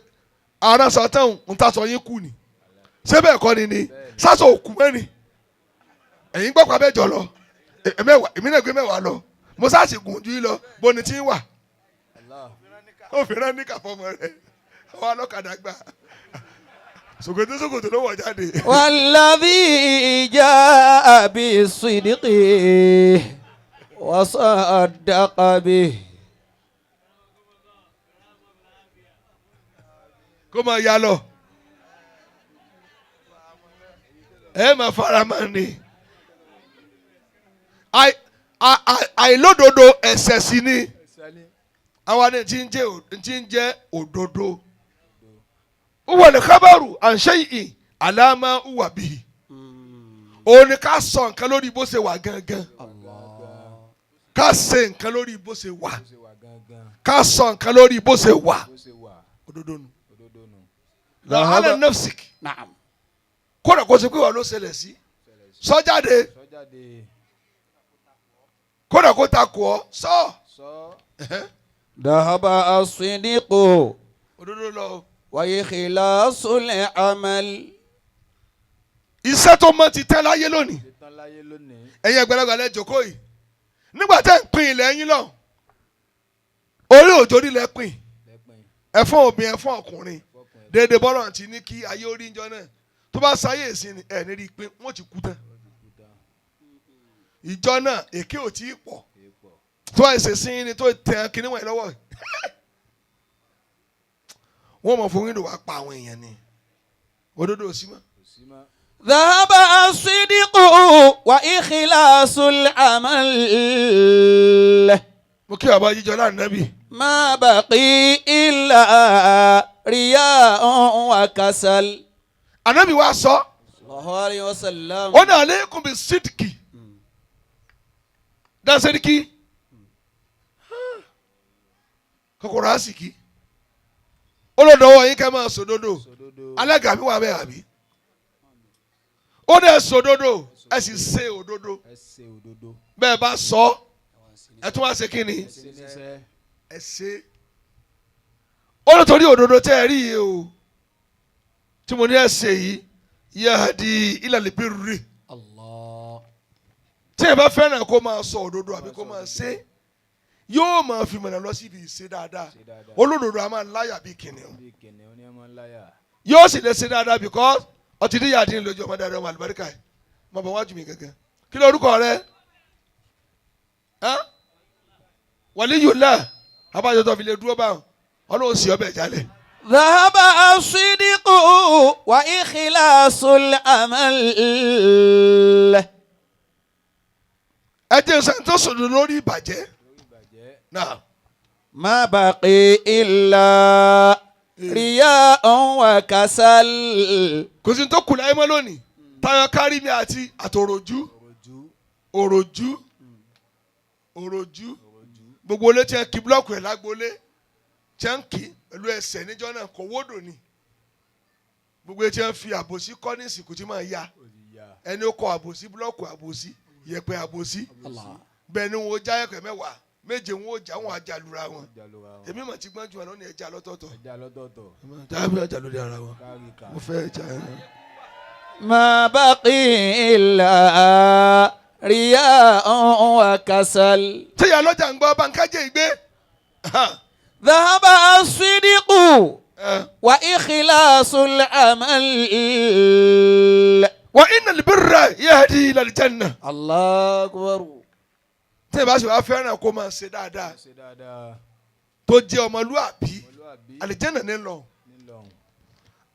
aràn sọ tán ń ta sọ yín kù ni ṣé bẹ́ẹ̀ kọ́ ni ni sásọ òkú mẹ́rin ẹ̀yin gbọ́ pa mẹ́jọ lọ mẹ́wàá èmi náà gbé mẹ́wàá lọ mo sáà sì gùn ju yín lọ bó ni tí ń wà. Allah. Ó fi rán ní kàfọ́mọ rẹ̀ àwọn alọ́kadà gbà ṣòkòtò ṣòkòtò ló wọ̀ jáde. والذي جاء بالصدق وصدق به Kó máa ya lọ ẹ máa fara máa ní àìlódodo ẹ̀ṣẹ̀ sí ni. Ẹsẹ̀ ni. Àwa ni tí ń jẹ́ tí ń jẹ́ òdodo wọ́n ní kábàrù àǹṣe yìí àlámà wà bí òun ni ká sọ nǹkan lórí bó ṣe wà gangan ká ṣe nǹkan lórí bó ṣe wà Bó ṣe wà gangan. ká sọ nǹkan lórí bó ṣe wà Bó ṣe wà. òdodo nù. Òdodo nù. Làhálà nafsik نعم kódà kó ṣe pé wà ló ṣẹlẹ̀ sí sọ́jáde Sọ́jáde. kódà kó takò ọ́ sọ. Sọ. ذهب الصدق Òdodo lọ. وإخلاص العمل Iṣẹ́ tó mọ́ ti tẹ́ láyé lónìí. Ti tán láyé lónìí. Ẹ̀yin àgbàlagbà lẹ jókòó yìí nígbà tẹ́ ń pín ilẹ̀ yín lọ orí òjò nílẹ̀ pín Lẹ́pìn. ẹ̀fọn obìnrin ẹ̀fọn ọkùnrin Fọkùn ẹ̀. déédéé bọ́lọ̀ ti ní kí ayé orí ńjọ náà tó bá sáyé ìsìn ni ẹ̀ ní rí i pé wọ́n ti kú tán Kú tán. Ìjọ náà èké ò tí ì pọ̀ Kì í pọ̀. Tó àìsè sí ni tó tẹ kinní wọ̀nyí lọ́wọ́ wọ́n mọ̀ fún wíńdò wá pa àwọn èèyàn ni òdodo ò sí mọ́. Kò sí mọ́. ذهب الصدق وإخلاص العمل Mo kí bàbá jíjọ láàrin nábì. ما بقي إلا رياء وكسل Ànábì wa sọ الله عليه وسلم ó ní aleikum bi sidiki dansẹ́díkì kòkòrò àsìkí ó lọ dọwọ́ yín kẹ́ máa sòdodo. Sòdodo. Alága mi wà bẹ́ẹ̀ àbí ó dẹ̀ sòdodo ẹ sì ṣe òdodo. Ẹ ṣe òdodo. Bẹ́ẹ̀ bá sọ ẹ tún wá ṣe kí ni? Ẹ ṣe níṣẹ́. Ẹ ṣe ó lọ torí òdodo tẹ́ ẹ rí yìí o tí mo ní ẹ ṣe yìí yahdi ilal birri. الله Tí ẹ bá fẹ́ràn kó máa sọ òdodo àbí kó máa ṣe yóò máa fi mọ̀nà lọ síbi ìṣe dáadáa. Ṣe dáadáa. Olódodo a máa láyà bí kìnìún. Bí kìnìún ní ọmọ ńláyà. Yóò sì lè ṣe dáadáa because ọtí díyà dín lójú ọmọ dáadáa ọmọ àlùbáríkà ẹ mọ bọ wájú mi gangan. Kí ló orúkọ rẹ ẹ Waliyullah abájọ tó fi lè dúró báwọn Ọlọ́run sì ọbẹ̀ jálẹ̀. ذهب الصدق وإخلاص العمل Ẹ jẹ́ sẹ́ni tó sọ̀rọ̀ lórí ìbàjẹ́ Lórí ìbàjẹ́. náà. ما بقي إلا رياء وكسل Kò sí ní tó kù láyé mọ́ lónìí tayọ kárí mi àti àtòròjú Òròjú. òròjú òròjú Òròjú. gbogbo ilé tí ẹ kí búlọ́ọ̀kù ẹ̀ lágbolé tí ẹ ń kí pẹ̀lú ẹsẹ̀ níjọ́ náà kò wódò ni gbogbo ilé tí ẹ ń fi àbòsí kọ́ ní ìsìnkú tí máa ya Ó ti ya. ẹni ó kọ àbòsí búlọ́ọ̀kù àbòsí yẹ̀pẹ̀ àbòsí الله bẹ́ẹ̀ ni wọn ó já yẹ̀pẹ̀ mẹ́wàá Méje wọn ò já wọn àjàlura wọn. Jalura wọn. Èmi mà ti gbọ́n ju wọn lónìí ẹja lọ́tọ̀ọ̀tọ̀. Ẹja lọ́tọ̀ọ̀tọ̀. Jábí ọjà lórí ara wọn. Kárí ká. Mo fẹ́ ẹja ẹ. ما بقي إلا رياء وكسل Ṣé ìyá lọ́jà ń gbọ́ Bánkájẹ́ ìgbé? ذهب الصدق وإخلاص العمل Wa innal birra yahdi ilal janna. الله أكبر Tí ìbá ṣe wá fẹ́ràn kó máa ṣe dáadáa Ṣe dáadáa. tó jẹ́ ọmọlúàbí, Ọmọlúwàbí àlìjẹ́nà ní lọ. ńlọrun.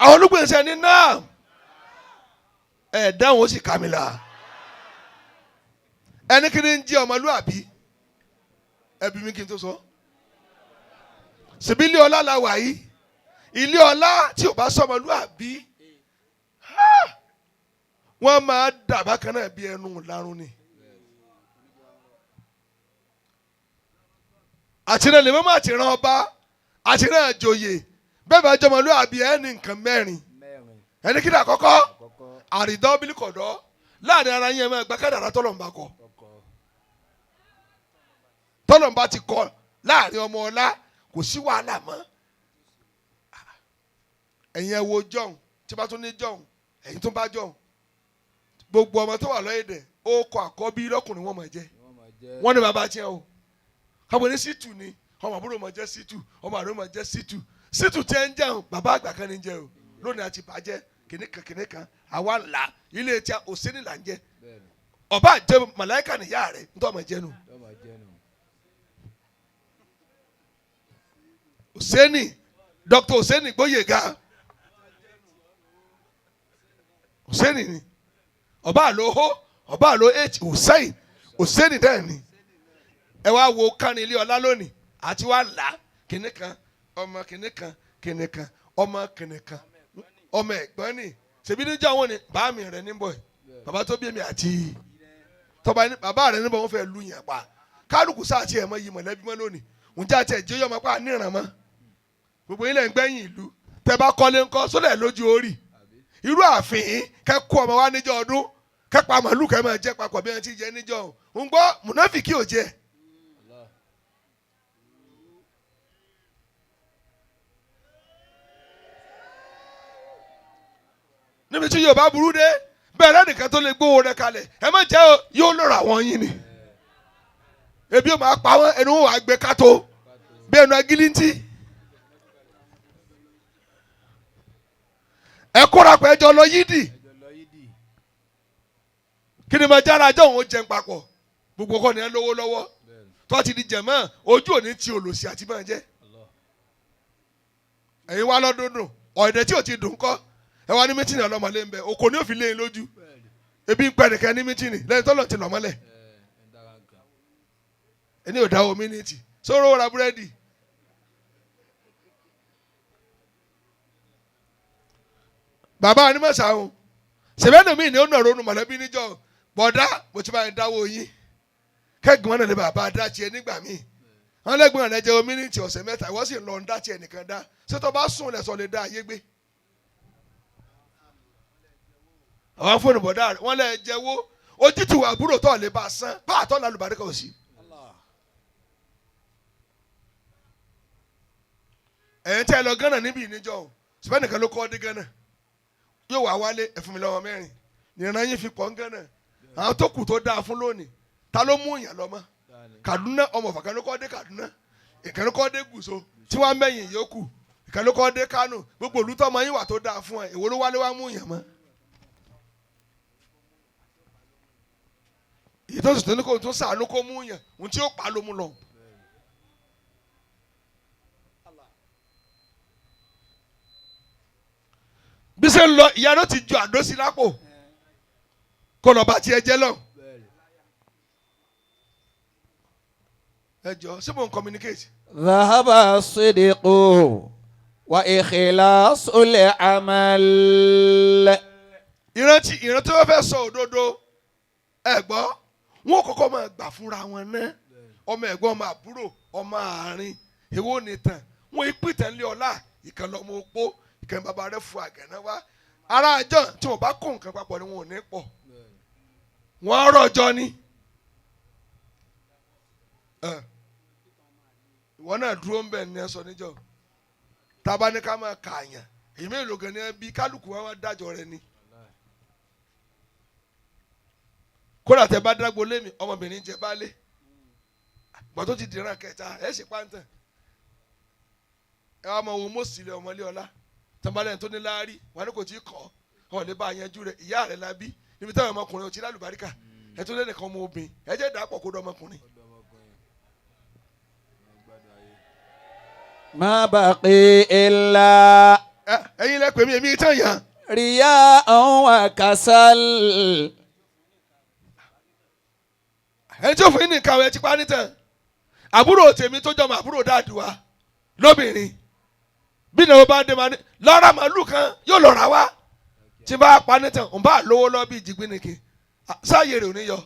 Àwọn olùgbèsè ní náà ẹ̀ dáhùn ó sì kà mí la. Ẹni kí ni ń jẹ́ ọmọlúàbí? Ẹbí mi kí n tó sọ. Ṣèbí ilé ọlá la wà yìí. Ilé ọlá tí ò bá sọmọlúàbí, wọ́n máa dàbá kan náà bí ẹnu larun ni. Àtìrẹ́ lè mọ́mọ́ àtìrán ọba àtìrán àjòyè bẹ́ẹ̀ bá jọmọlúàbí ẹ̀ ní nǹkan mẹ́rin. Mẹ́rin. Ẹni kí ni àkọ́kọ́? Àkọ́kọ́. Àrídọ́ bílíkọ̀dọ́ láàrin ara yín ẹ máa gba kádàrá tọ́lọ̀mbà kọ. Ọkọ. Tọ́lọ̀mbà ti kọ láàrin ọmọ ọlá kò sí wàhálà mọ́. Ẹ̀yin ẹ wo jọ̀hún tí bá tún ní jọ̀hún ẹ̀yin tó bá jọ̀hún gbogbo ọmọ tó wà lọ́yẹ̀dẹ̀ ó kọ àkọ́bí lọ́kùnrin wọn máa jẹ́. Wọ́n máa jẹ́. Wọ́n ní bàbá tiẹ̀ o kábọ̀ ní sítù ni ọmọ àbúrò máa jẹ́ sítù ọmọ àrò máa jẹ́ sítù sítù tí ẹ ń jẹun bàbá àgbà kan ní jẹ o lónìí àti bàjẹ́ kìnìkan kìnìkan àwa là ilé tí a òsínì là ń jẹ. Bẹ́ẹ̀ni. Ọba àjẹ màláìka nìyá rẹ ntọ́ ọmọ jẹ nù. Tó máa jẹ́ nù. Òsínì Dr. Òsínì Gbóyèga Òsínì ni ọba àlọ hó ọba àlọ h Hussein Òsínì dẹ́ẹ̀ ni ẹ wá wo kánrin ilé ọlá lónìí àti wá là kìnní kan ọmọ kìnní kan kìnní kan ọmọ kìnní kan ọmọ ẹ̀gbọ́n ni ṣèbí níjọ́ àwọn ni bàá mi rẹ̀ níbọ̀ ẹ̀ bàbá tó bí èmi àti tọba ní bàbá rẹ̀ níbọ̀ wọ́n fẹ́ lu yàn pa kálukú sáà tiẹ̀ mọ iyì mọ̀lẹ́bí mọ́ lónìí ǹjẹ́ àti ẹ̀jẹ̀ yọmọ pa níran mọ́ gbogbo ilẹ̀ ń gbẹ̀yìn ìlú tẹ bá kọ́lé ńkọ́ sólẹ̀ lójú orí irú ààfin kẹ́ kó ọmọ wa níjọ́ ọdún kẹ́ pa màlúù kẹ́ máa jẹ́ papọ̀ bí wọ́n ti jẹ níjọ́ ń gbọ́ mùnáfíkì ò jẹ́. Allah. Níbi tí Yorùbá burú dé bẹ́ẹ̀ lẹ́nìkan tó lè gbówó rẹ̀ kalẹ̀ ẹ má jẹ́ o yóò lọ́rọ̀ àwọn yín ni ebi ó máa pa wọ́n ẹnu wọn wàá gbé kátó bí ẹnu agilintí ẹ kóra pẹ́ jọ lọ yídì. Ẹjọ́ lọ yídì. Kí ni máa jára ajọ́ òun ó jẹun papọ̀ gbogbo kọ́ ni ẹ lówó lọ́wọ́. Bẹ́ẹ̀ni. Tó ti di jẹ̀mọ́ ojú òní ti olòṣì àti máa jẹ́. Allah. Ẹ̀yin wá lọ́dún dùn ọ̀ẹ̀dẹ̀ tí ò ti dùn kọ́ ẹ wá ní mítìnì ọlọ́mọlé ń bẹ òkò ní òfin léyìn lójú. Bẹ́ẹ̀ni. Ebi ń pẹ́ nìkan ní mítìnì lẹ́yìn tọ́lọ̀ ti lọ́mọlẹ̀. Ẹ ẹ dára nǹkan. Ẹni ò dáwọ́ mínítì sóró ra búrẹ́dì. Bàbá anímọ̀sáhùn sèbẹ́nù mi ni ó nà ronú mọ̀lẹ́bí níjọ́ bọ̀dá mo ti bá yẹn dáwọ́ yín kẹ́gbọ́n náà lè bàbá dá tiẹ̀ nígbà míì wọn lẹ́gbọ̀n rẹ̀ jẹ́ mínítì ọ̀sẹ̀ mẹ́ta ìwọ sì ń lọ ń dá tiẹ̀ nìkan dá ṣé tó bá sùn lẹ̀sọ̀ lè dá ayé gbé. Àwọn fóònù bọ̀dá rẹ̀ wọ́n lẹ̀ jẹ́wọ́ ojútùú àbúrò tó lè bá a san bá àtọ́ lálùbáríkà ò sí. Ẹ̀yin tí ẹ lọ Ghana níbi ìníjọ́ o ṣùgbọ́n nìkan ló kọ́ dé Ghana yóò wá wálé ẹ fún mi lọ́wọ́ mẹ́rin ìran yín fi pọ̀ ń Ghana àwọn tó kù tó dáa fún lónìí ta ló mú ìyàn lọ mọ́. Dání. Kaduna ọmọ ọ̀fà kan ló kọ́ dé Kaduna ìkan ló kọ́ dé Gùsò tí wọ́n mẹ́yìn yòókù ìkan ló kọ́ dé Kánò gbogbo olùtọ́ ọmọ yín wà tó dáa fún ẹ èwo ló wálé wá mú ìyàn mọ́. Èyí tó sì tó ní kó tún sàánú kó mú yàn ohun tí ó pa ló mú lọ. Bí ṣe ń lọ ìyá ló ti ju àdó sí lápò kó lọ bá tiẹ̀ jẹ́ lọ. Bẹ́ẹ̀ni. Ẹ jọ ṣé mo ń communicate. ذهب الصدق وإخلاص العمل Ìrántí ìrántí wọn fẹ́ sọ òdodo ẹ gbọ́ wọn kọ́kọ́ máa gbà fúnra wọn ná ọmọ ẹ̀gbọ́n ọmọ àbúrò ọmọ àárín èwo nìtàn wọn ìpìtàn lé ọlá ìkànnì ọmọ opó ìkànnì bàbá rẹ fún àgànná wá ará àjọ tí wọn bá kó nǹkan papọ̀ ni wọn ò ní pọ̀ Bẹ́ẹ̀ni. wọn rọjò ni. Ẹ. Wọn náà dúró ń bẹ̀ ní ẹ sọ níjọ. Tába ní ká máa kààyàn. Èyí mélòó gan ni ẹ bí kálukú wa wá dájọ́ rẹ ni. Kódà tẹ bá dágbo lémi, ọmọbìnrin jẹ baálé. Gbà tó ti dìran kẹta, ẹ ṣe pàǹtàn. Ẹ wá máa wo mọ́sílẹ̀ ọmọlé ọlá. Tọ́balẹ̀ tó ní láárí, wọn ní kò tí ì kọ́. Ọ̀ lè bá a yanjú rẹ̀, ìyá rẹ̀ la bí. Níbi táwọn ọmọkùnrin ò ti lálùbáríkà. Ẹ tó lẹ́nìkan ọmọ obìnrin, ẹ jẹ́ dàpọ̀ kó dọ́ ọmọkùnrin. ما بقي إلا Ẹ ẹ̀yin lẹ pè mí, èmi tán yàn. رياء وكسل Ẹni tí ó fún yín ní nǹkan àwọn ẹ ti pa nítàn. Àbúrò tèmi tó jọmọ àbúrò dáàdù wa lóbìnrin. Bí ìnáwó bá dé máa ní lọ́ra màálù kan yóò lọ rà wá. Tí bá pa nítàn, òun bá lówó lọ bí ìjìgbìnìkì. Sáàyè rè ò ní yọ.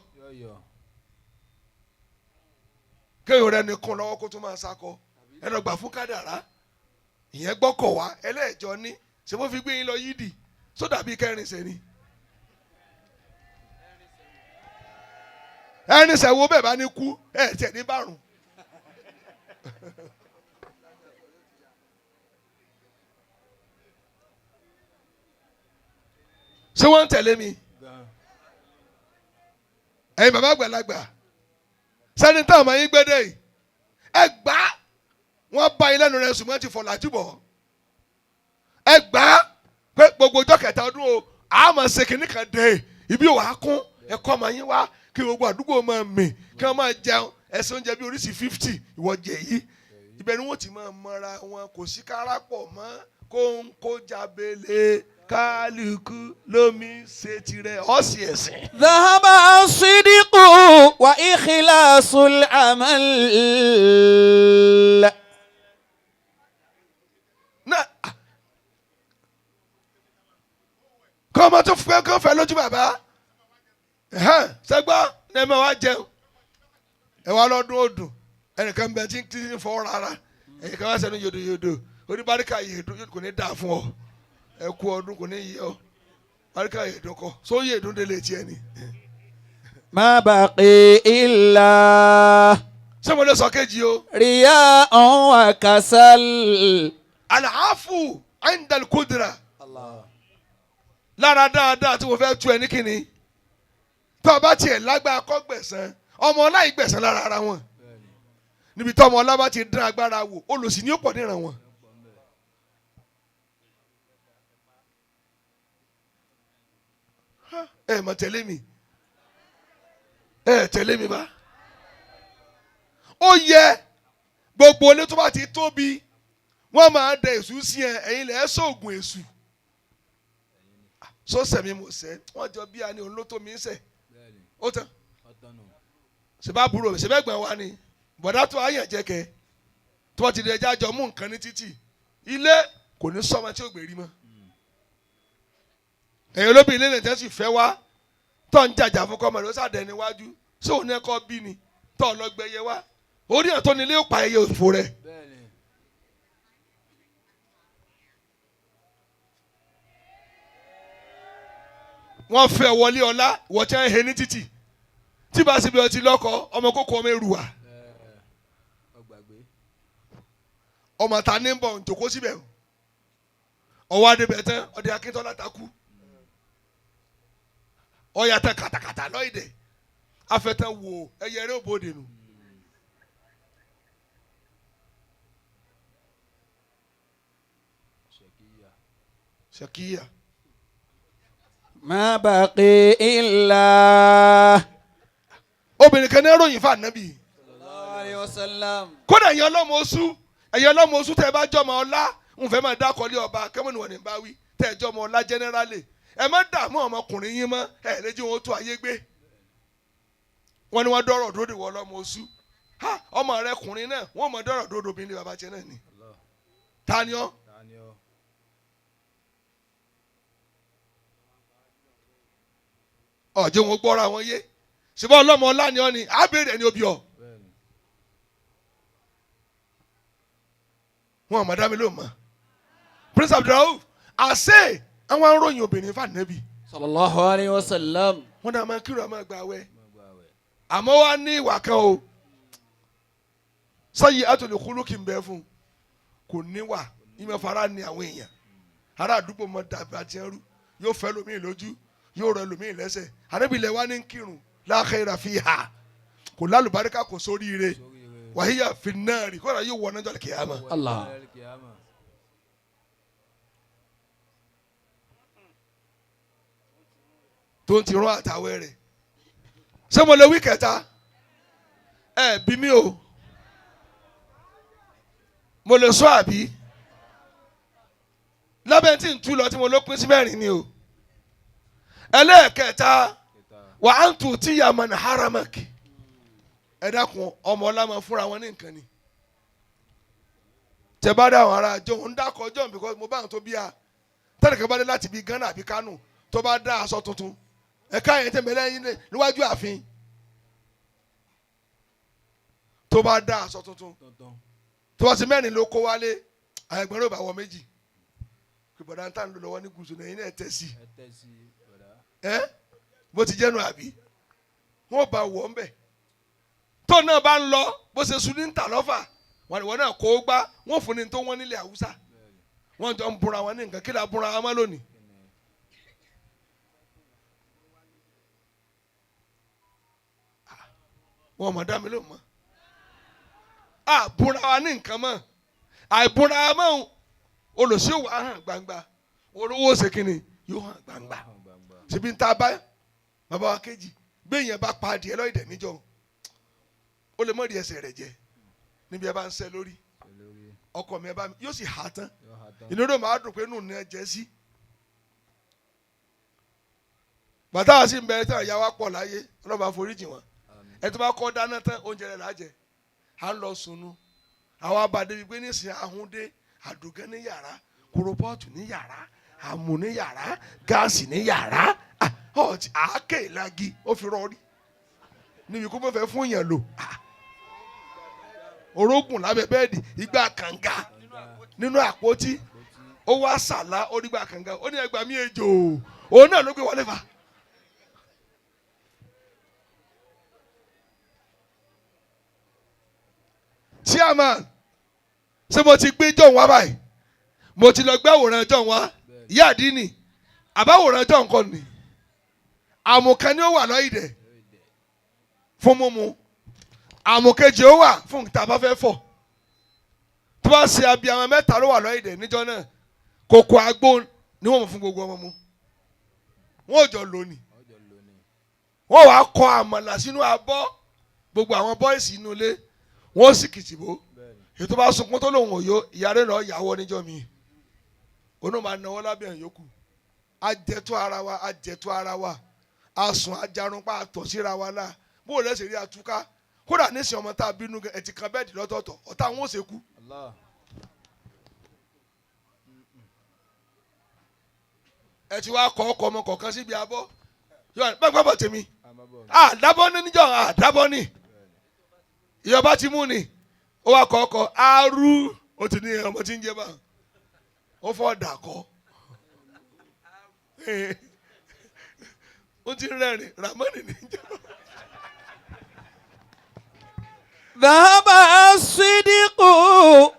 Kéèyàn rẹ ní kún lọ́wọ́ kó tún máa sakọ. Ẹ lọ gbà fún kádàrá. Ìyẹn gbọ́kọ̀ wá ẹlẹ́ẹ̀jọ ní. Ṣé mo fi gbé yín lọ yídì? Sódà bíi kẹrin sẹ́ni. Ẹni sẹ́wọ́ bẹ́ẹ̀ bá ní kú ẹ̀ tiẹ̀ ní bárùn. Ṣé wọ́n ń tẹ̀lé mi? Ẹ̀yin bàbá àgbàlagbà sẹ́ni táwọn ọmọ yín gbẹ́dẹ̀ yìí ẹ gbà á wọ́n bá yín lẹ́nu rẹ̀ sùn ti fọ̀ làjúbọ̀ ẹ gbà á pé gbogbo ọjọ́ kẹta ọdún o àmọ́ ṣe kìnnì kan dé ibi ò wá kún ẹ kọ́ ọmọ yín wá kí gbogbo àdúgbò máa mì kí wọ́n máa jẹun ẹsẹ̀ oúnjẹ bí oríṣi 50 ìwọ jẹ yìí ibẹ̀ ni wọ́n ti máa mọra wọn kò sí kárápọ̀ mọ́ kó ń kó jábélé kálukú lómi ṣe tirẹ̀ ọ̀sì ẹ̀sìn. ذهب الصدق وإخلاص العمل náà kọ́ ọmọ tó fẹ́ kọ́ fẹ́ lójú bàbá sẹ́gbọ́n ní ẹ máa wá jẹun ẹ wá lọ́dún odùn ẹnìkan bẹ tí ń fọ́ rárá ẹnìkan wá sẹ́nu yòdòyòdò oníbàríkà yèdò kò ní dáa fún ọ ẹ kú ọdún kò ní yẹ ọ bàríkà yèdò kọ só yèdò délé tiẹ̀ ni. ما بقي إلا ṣé mo lè sọ kejì o. رياء وكسل àlàáfù indal kudra lára dáadáa tí mo fẹ́ tu ẹ ní kíni tó o bá tiẹ̀ lágbára kọ́ gbẹ̀san ọmọ ọlá yìí gbẹ̀san lára ara wọn níbi tí ọmọ ọlá bá ti dín agbára wò olùsí ni ó pọ̀ níran wọn. Ẹ mọ̀ tẹ̀lé mi ẹ tẹ̀lé mi bá ó yẹ gbogbo ilé tó bá ti tóbi wọ́n máa dẹ èṣù sí ẹ ẹ̀yin lẹ́ sóògùn èṣù sọ́sẹ̀ mi mo sẹ́ wọ́n jọ bí a ní òun ló tó mi ń sẹ̀ ó tán ṣèbá àbúrò mi ṣèbá ẹ̀gbọ́n wa ni bọ̀dá tó ayàn jẹ́ kẹ́ tó bá ti di ẹja jọ mú nǹkan ní títì ilé kò ní sọ́mọ tí ó gbèrí mọ́ ẹ̀yin olóbì ilé lè tẹ́sí fẹ́ wá tó ń jàjà fún kọ́mọ ló sàdẹ̀ níwájú ṣé òun ẹ̀kọ́ bí ni tó lọ gbẹyẹ wá orí ẹ̀ tó ní ilé ó pa ẹyẹ òfò rẹ̀. Wọ́n fẹ́ wọlé ọlá wọ́n ti ń he ní títì tí bá sì bí ọtí lọ́kọ ọmọ kókó ọmọ èrùwà ọmọ ta ní bọ̀ njòkó síbẹ̀ ọwọ́ adébẹ̀ tán ọdẹ Akíntọ́lá ta kú ọyà tán kàtàkàtà lọ́ọ̀dẹ̀ afẹ́tàn wò ẹyẹ rẹ̀ òbòdè nù. Ṣèkíyà. ما بقي إلا Obìnrin kan ní ròyìn fún ànábì عليه وسلم kódà ẹ̀yin ọlọ́mọ oṣù ẹ̀yin ọlọ́mọ oṣù tẹ́ ẹ bá jọmọ ọlá ń fẹ́ máa dákọ̀lé ọba kẹ́mọ́nì wọ̀n ní bá wí tẹ́ ẹ jọmọ ọlá jẹ́nẹ́rálì ẹ má dààmú ọmọkùnrin yín mọ́ ẹ lè jẹ́ wọn tó ayé gbé wọ́n ní wọ́n dọ́rọ̀ dódò wọ ọlọ́mọ oṣù ha ọmọ rẹ kùnrin náà wọ́n mọ dọ́rọ̀ dódò obìnrin bàbá tiẹ̀ náà ni ta ni ọ́ ọ̀jẹ̀ wọn gbọ́ra wọn yé ṣùgbọ́n ọlọ́mọ ọlá ni ọ́ ni á béèrè ẹni obì ọ́ wọn àmọ́ dá mi ló mọ̀ Prince Abdulrauf àṣẹ àwọn aróyìn obìnrin fànẹ́bì sallallahu alayhi wa sallam. wọn náà máa kírun àmọ́ gbà wẹ̀ àmọ́ wá ní ìwà kan o Sọyí àtòlè kúló kì í bẹ fún kò níwà ìmọ̀ fara ni àwọn èèyàn ará àdúgbò mọ dàbí àti ẹrú yóò fẹ́ lómi lójú yóò rẹ lómi lẹ́sẹ̀ àdébìlẹ̀ wa ní kírun la khaira fiha kò lálùbáríkà kò sóríire wàhíyà finnari kódà yóò wọ nájọ́ kìyàmá. Allah. Tó ń ti rán àtàwẹ̀ rẹ̀ ṣé mo lè wí kẹta ẹ bí mi o mo lè sọ àbí lábẹ́ tí ń tú lọ tí mo ló pín sí mẹ́rin ni o ẹlẹ́ẹ̀kẹta wà á ń tù tí yàmà ní haramak ẹ dákun ọmọ ọlá máa fúnra wọn ní nǹkan ni tẹ bá dá àwọn ará jọ ń dákọ jọ because mo bá àwọn tó bí a tẹnìkan bá dé láti bí Ghana àbí Kánò tó bá dá aṣọ tuntun ẹ̀ka yẹn tẹ̀ mẹ́lẹ́ yín níwájú ààfin tó bá dá aṣọ tuntun tó bá ti mẹ́rin ló kó wálé àwọn ẹgbẹ́ rẹ̀ bá wọ méjì kí bọ̀dá ń tà ń lò lọ́wọ́ ní gúúsù náà yín náà tẹ̀ sí ẹ́ bó ti jẹ́nu àbí wọ́n bá wọ̀ ń bẹ̀ tó náà bá ń lọ bó ṣe sun ní ń tà lọ́fà wọn ìwọ náà kó gbá wọ́n fún ni tó wọ́n nílẹ̀ Haúsá wọ́n jọ ń búra wọn ní nǹkan kí la búra wọn mọ́ lónìí. Wọn mọ̀ dá mi ló mọ̀ a búra wa ní nǹkan mọ́ àìbúra wa mọ́ olùsí wà hàn gbangba olówó ṣe kínni yóò hàn gbangba síbi ń ta bá bàbá wa kejì gbẹ̀yìn bá pa adìẹ lọ́ọ̀dẹ̀ níjọ ó lè mọ̀ rí ẹsẹ̀ rẹ̀ jẹ níbi ẹ bá ń sẹ́ lórí ọkọ mi ẹ bá mi yóò sì hà tán inú rẹ̀ máa dùn pé nù ní ẹ jẹ́ sí. Bàtà wá sí ń bẹ tán ìyá wa pọ̀ láyé ọlọ́ba foríjì wọn ẹ tó bá kọ́ dáná tán oúnjẹ rẹ̀ lájẹ à ń lọ sunu àwọn abàdé bíi pé nísìnyí ahúndé àdùgẹ́ ní yàrá kórópọ́ọ̀tù ní yàrá àmù ní yàrá gáàsì ní yàrá àáké ìlagi ó fi rọrí níbi kó fẹ́ fún yẹn lò orógùn lábẹ́ bẹ́ẹ̀dì igbá kànga nínú àpótí ó wá sàlá onígbà kànga ó ní ẹgbàá mi ejò òun náà ló gbé wọlé fa. Chairman ṣé mo ti gbé jọ̀hún wá báyìí mo ti lọ gbé àwòrán jọ̀hún wá ìyá àdínì àbáwòrán jọ̀hún kọ́ ni àmùkan ni ó wà lọ́yìdẹ̀ fún mímu àmùkejì ó wà fún tá a bá fẹ́ fọ̀ tó bá ṣe abiyamọ mẹ́ta ló wà lọ́yìdẹ̀ níjọ́ náà kòkò àgbo ni wọ́n mú fún gbogbo ọmọ mu wọ́n ò jọ lónìí wọ́n wàá kọ àmàlà sínú abọ́ gbogbo àwọn bọ́ìsì inú ilé wọ́n sì kìtìbó ètò bá sunkún tó lòun òyò ìyá rẹ̀ lọ́ọ́ yàwọ́ níjọ́ mi òun náà máa náwó lábẹ́ ìyókù ajẹ́tọ́ ara wa ajẹ́tọ́ ara wa asùn ajarunpa àtọ̀ síra wa la bó o lẹ́sẹ̀ rí atúká kódà nísìnyí ọmọ tá a bínú ẹ̀ ti kan bẹ́ẹ̀dì lọ́tọ̀ọ̀tọ̀ ọ̀tá àwọn ò ṣe kú. Ẹ ti wá kọ́ ọkọ̀ ọmọ kọ̀ọ̀kan síbi abọ́ bẹ́ẹ̀ gbọ́ bọ̀ tèmi àdábọ́ ní níjọ́ àdábọ́ ní ìyọba ti mú ni ó wá kọ́ ọkọ̀ arú ó ti ní ọmọ tí ń jẹ bá ó fọ́ dàkọ́ ó ti rẹ́rìn ramoni ní jẹ́. ذهب الصدق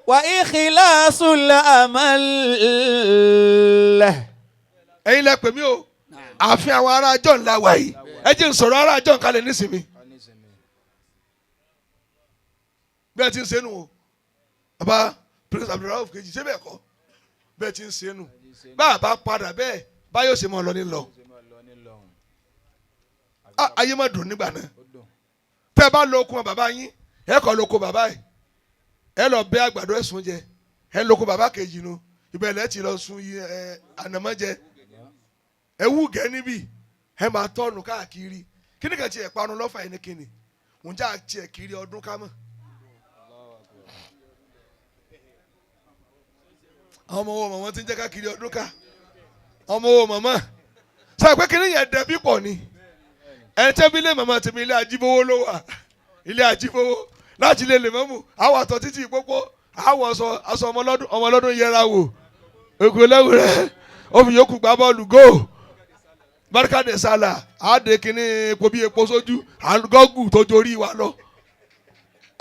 وإخلاص الأمل. Ẹ̀yin lẹ pè mí o ààfin àwọn ará John la wà yìí ẹ jẹ́ n sọ̀rọ̀ ará John kalẹ̀ nísìnyí bí ẹ ti ń ṣe nù o bàbá Prince Abdulrahman kejì ṣé bẹ́ẹ̀ kọ́ bẹ́ẹ̀ ti ń ṣe nù bá a bá padà bẹ́ẹ̀ báyọ̀ ṣe máa lọ ní lọ ayé má dùn nígbà náà tẹ́ ẹ bá lọ okun bàbá yín ẹ kọ́ lọ oko bàbá yìí ẹ lọ bẹ́ àgbàdo ẹ̀sùn jẹ ẹ lọ oko bàbá kejì nu ibẹ̀ lẹ́ ti lọ sun ànàmọ́ jẹ ẹ wú gẹ́ níbí ẹ máa tọ́nu káàkiri kíní kan tiẹ̀ parun lọ́fà yìí ní kíni òun já tiẹ̀ kiri ọdún ká mọ̀. Àwọn ọmọ wo màmá ti ń jẹ́ káàkiri ọdún ká ọmọ wo màmá sọ pé kíní yẹn dẹbí pọ̀ ni ẹ tẹ́bí lé màmá tèmi ilé ajíbówó ló wà ilé ajíbówó láti lè lè mọ́mù àwọn àtọ̀ títí ìpópó àwọn aṣọ aṣọ ọmọlọ́dún ọmọlọ́dún yẹra wò èkó lẹ́wùrẹ́ ó fi yòókù gbá bọ́ọ̀lù góò barika de sala àádé kínní epo bí epo sójú àgọ́gù tó jorí wa lọ.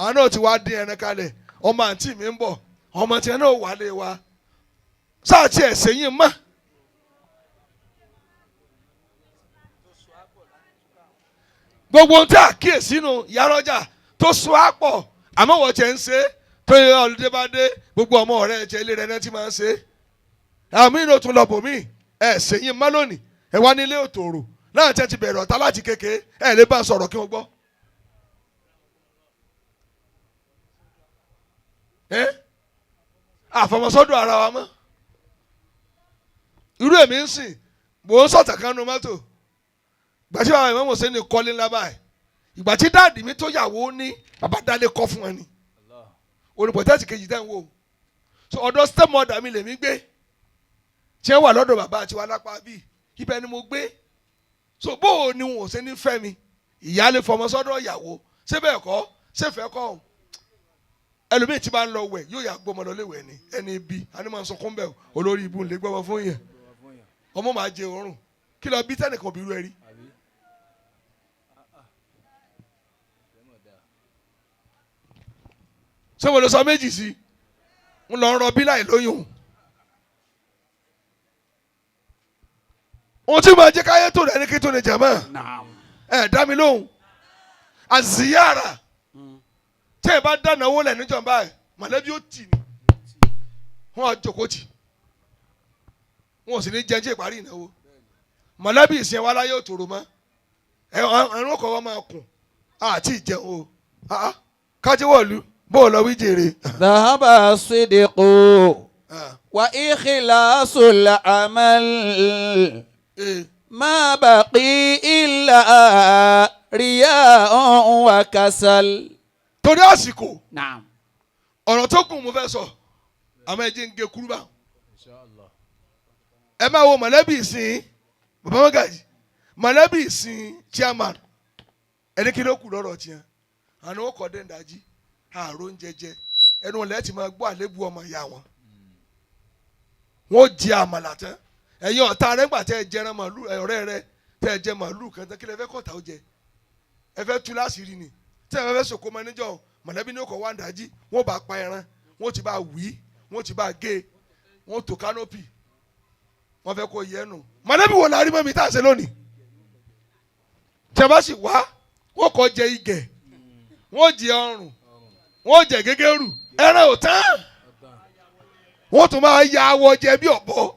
Àwọn náà ti wá dín ẹran kalẹ̀. Ọmọ àǹtí mi ń bọ̀, ọmọ tiẹ̀ náà wà lé wa. Sáà tiẹ̀ sẹ́yìn mọ́. Gbogbo ohun tí a kíyèsí nu yàrá tó so á pọ̀, àmọ́ wọ́n tiẹ̀ ń ṣe tó yẹ ọlọ́dẹ bá dé gbogbo ọmọ ọ̀rẹ́ ẹ̀jẹ̀ ilé rẹ̀ náà ti máa ń ṣe. Àmì ìlú tún lọ bò mí ẹ̀ sẹ́yìn mọ́ lónìí ẹ̀ wá nílé òtòrò náà tẹ́ ti bẹ̀rẹ̀ ọ̀tá láti kékeré ẹ̀ lè bá sọ̀rọ̀ kí wọ́n gbọ́. Ẹ àfọmọsọ́dọ̀ ara wa mọ́. Irú èmi ń sìn mò ń sọ̀tà kan nu mọ́tò gbàtí bàbá ìmọ̀ mọ̀ọ́sẹ́ ní kọ́lé ńlá báyìí ìgbà tí dáàdì mi tó yàwó ní bàbá dálé kọ́ fún wọn ni olùpọ̀tẹ́sì kejì tẹ́ ń wò so ọ̀dọ̀ stepmother mi lèmi gbé tí ẹ wà lọ́dọ̀ bàbá àti wa lápá bíi ibẹ̀ ni mo gbé so bó o ni wọn ò ṣe ní fẹ́ mi ìyáálé fọmọ sọ́dọ̀ ìyàwó ṣé bẹ́ẹ̀ kọ́ ṣé fẹ́ kọ́ ọ̀hún ẹlòmíì tí bá ń lọ wẹ̀ yóò yà gbọ́mọ lọ léwẹ̀ ni ẹni ibi àní máa ń sunkún bẹ́ẹ̀ olórí ibu ń lè gbọ́mọ fún yẹn ọmọ máa jẹ òórùn kí lọ bí tẹnìkan bí irú ẹ rí. Ṣé mo lè sọ méjì sí ń lọ rọ bí láì lóyún. Ohun tí màá jẹ́ káyé tó rẹ̀ ní kí tó lè jẹ̀ mọ́ ẹ dá mi lóhùn àzíyára tí ẹ bá dáná owó lẹ̀ níjọba ẹ mọ̀lẹ́bí ó tì ní wọn á jókòó tì wọn ò sì ní jẹ́ ní ìparí ìnáwó mọ̀lẹ́bí ìsìn wa láyé òtòrò mọ́ ẹ ẹ̀rọ kọ̀ wọ́n máa kùn àti ìjẹun o kájíwọ̀lú bó o lọ wí jèrè. ذهب الصدق وإخلاص العمل ما بقي إلا رياء وكسل. Torí àsìkò نعم. ọ̀rọ̀ tó kù mo fẹ́ sọ àmọ́ ẹ jẹ́ ń gé kúrú bá. Ẹ máa wo mọ̀lẹ́bí ìsìn bàbá Mọ́gàjì mọ̀lẹ́bí ìsìn chairman ẹni kí ló kù lọ́rọ̀ tiẹ̀ àná ó kọ́ dẹ́ndàjí àrò ń jẹjẹ ẹnu ọ̀lẹ́ ti máa gbọ́ àlébù ọmọ ìyá wọn. Wọ́n jẹ àmàlà tán ẹ̀yin ọ̀tá rẹ̀ ńgbà tẹ́ ẹ jẹran màlúù ọ̀rẹ́ rẹ tẹ́ ẹ jẹ màlúù kan tán kí lẹ fẹ́ kọ̀tà ó jẹ ẹ fẹ́ tú láṣìírí ni tẹ́ ẹ fẹ́ sòkò mọ́ níjọ́ mọ̀lẹ́bí ní ọkọ̀ wá ń dájí wọ́n bá pa ẹran wọ́n ti bá wí wọ́n ti bá gé wọ́n tó kánópì wọ́n fẹ́ kó yẹ nù mọ̀lẹ́bí wo la rí mọ́mi tá a ṣe lónìí tí a bá sì wá wọ́n kọ́ jẹ igẹ̀ wọ́n jẹ ọrùn wọ́n jẹ gégérù ẹran ò tán wọ́n tún máa ya awọ jẹ bí ọ̀bọ.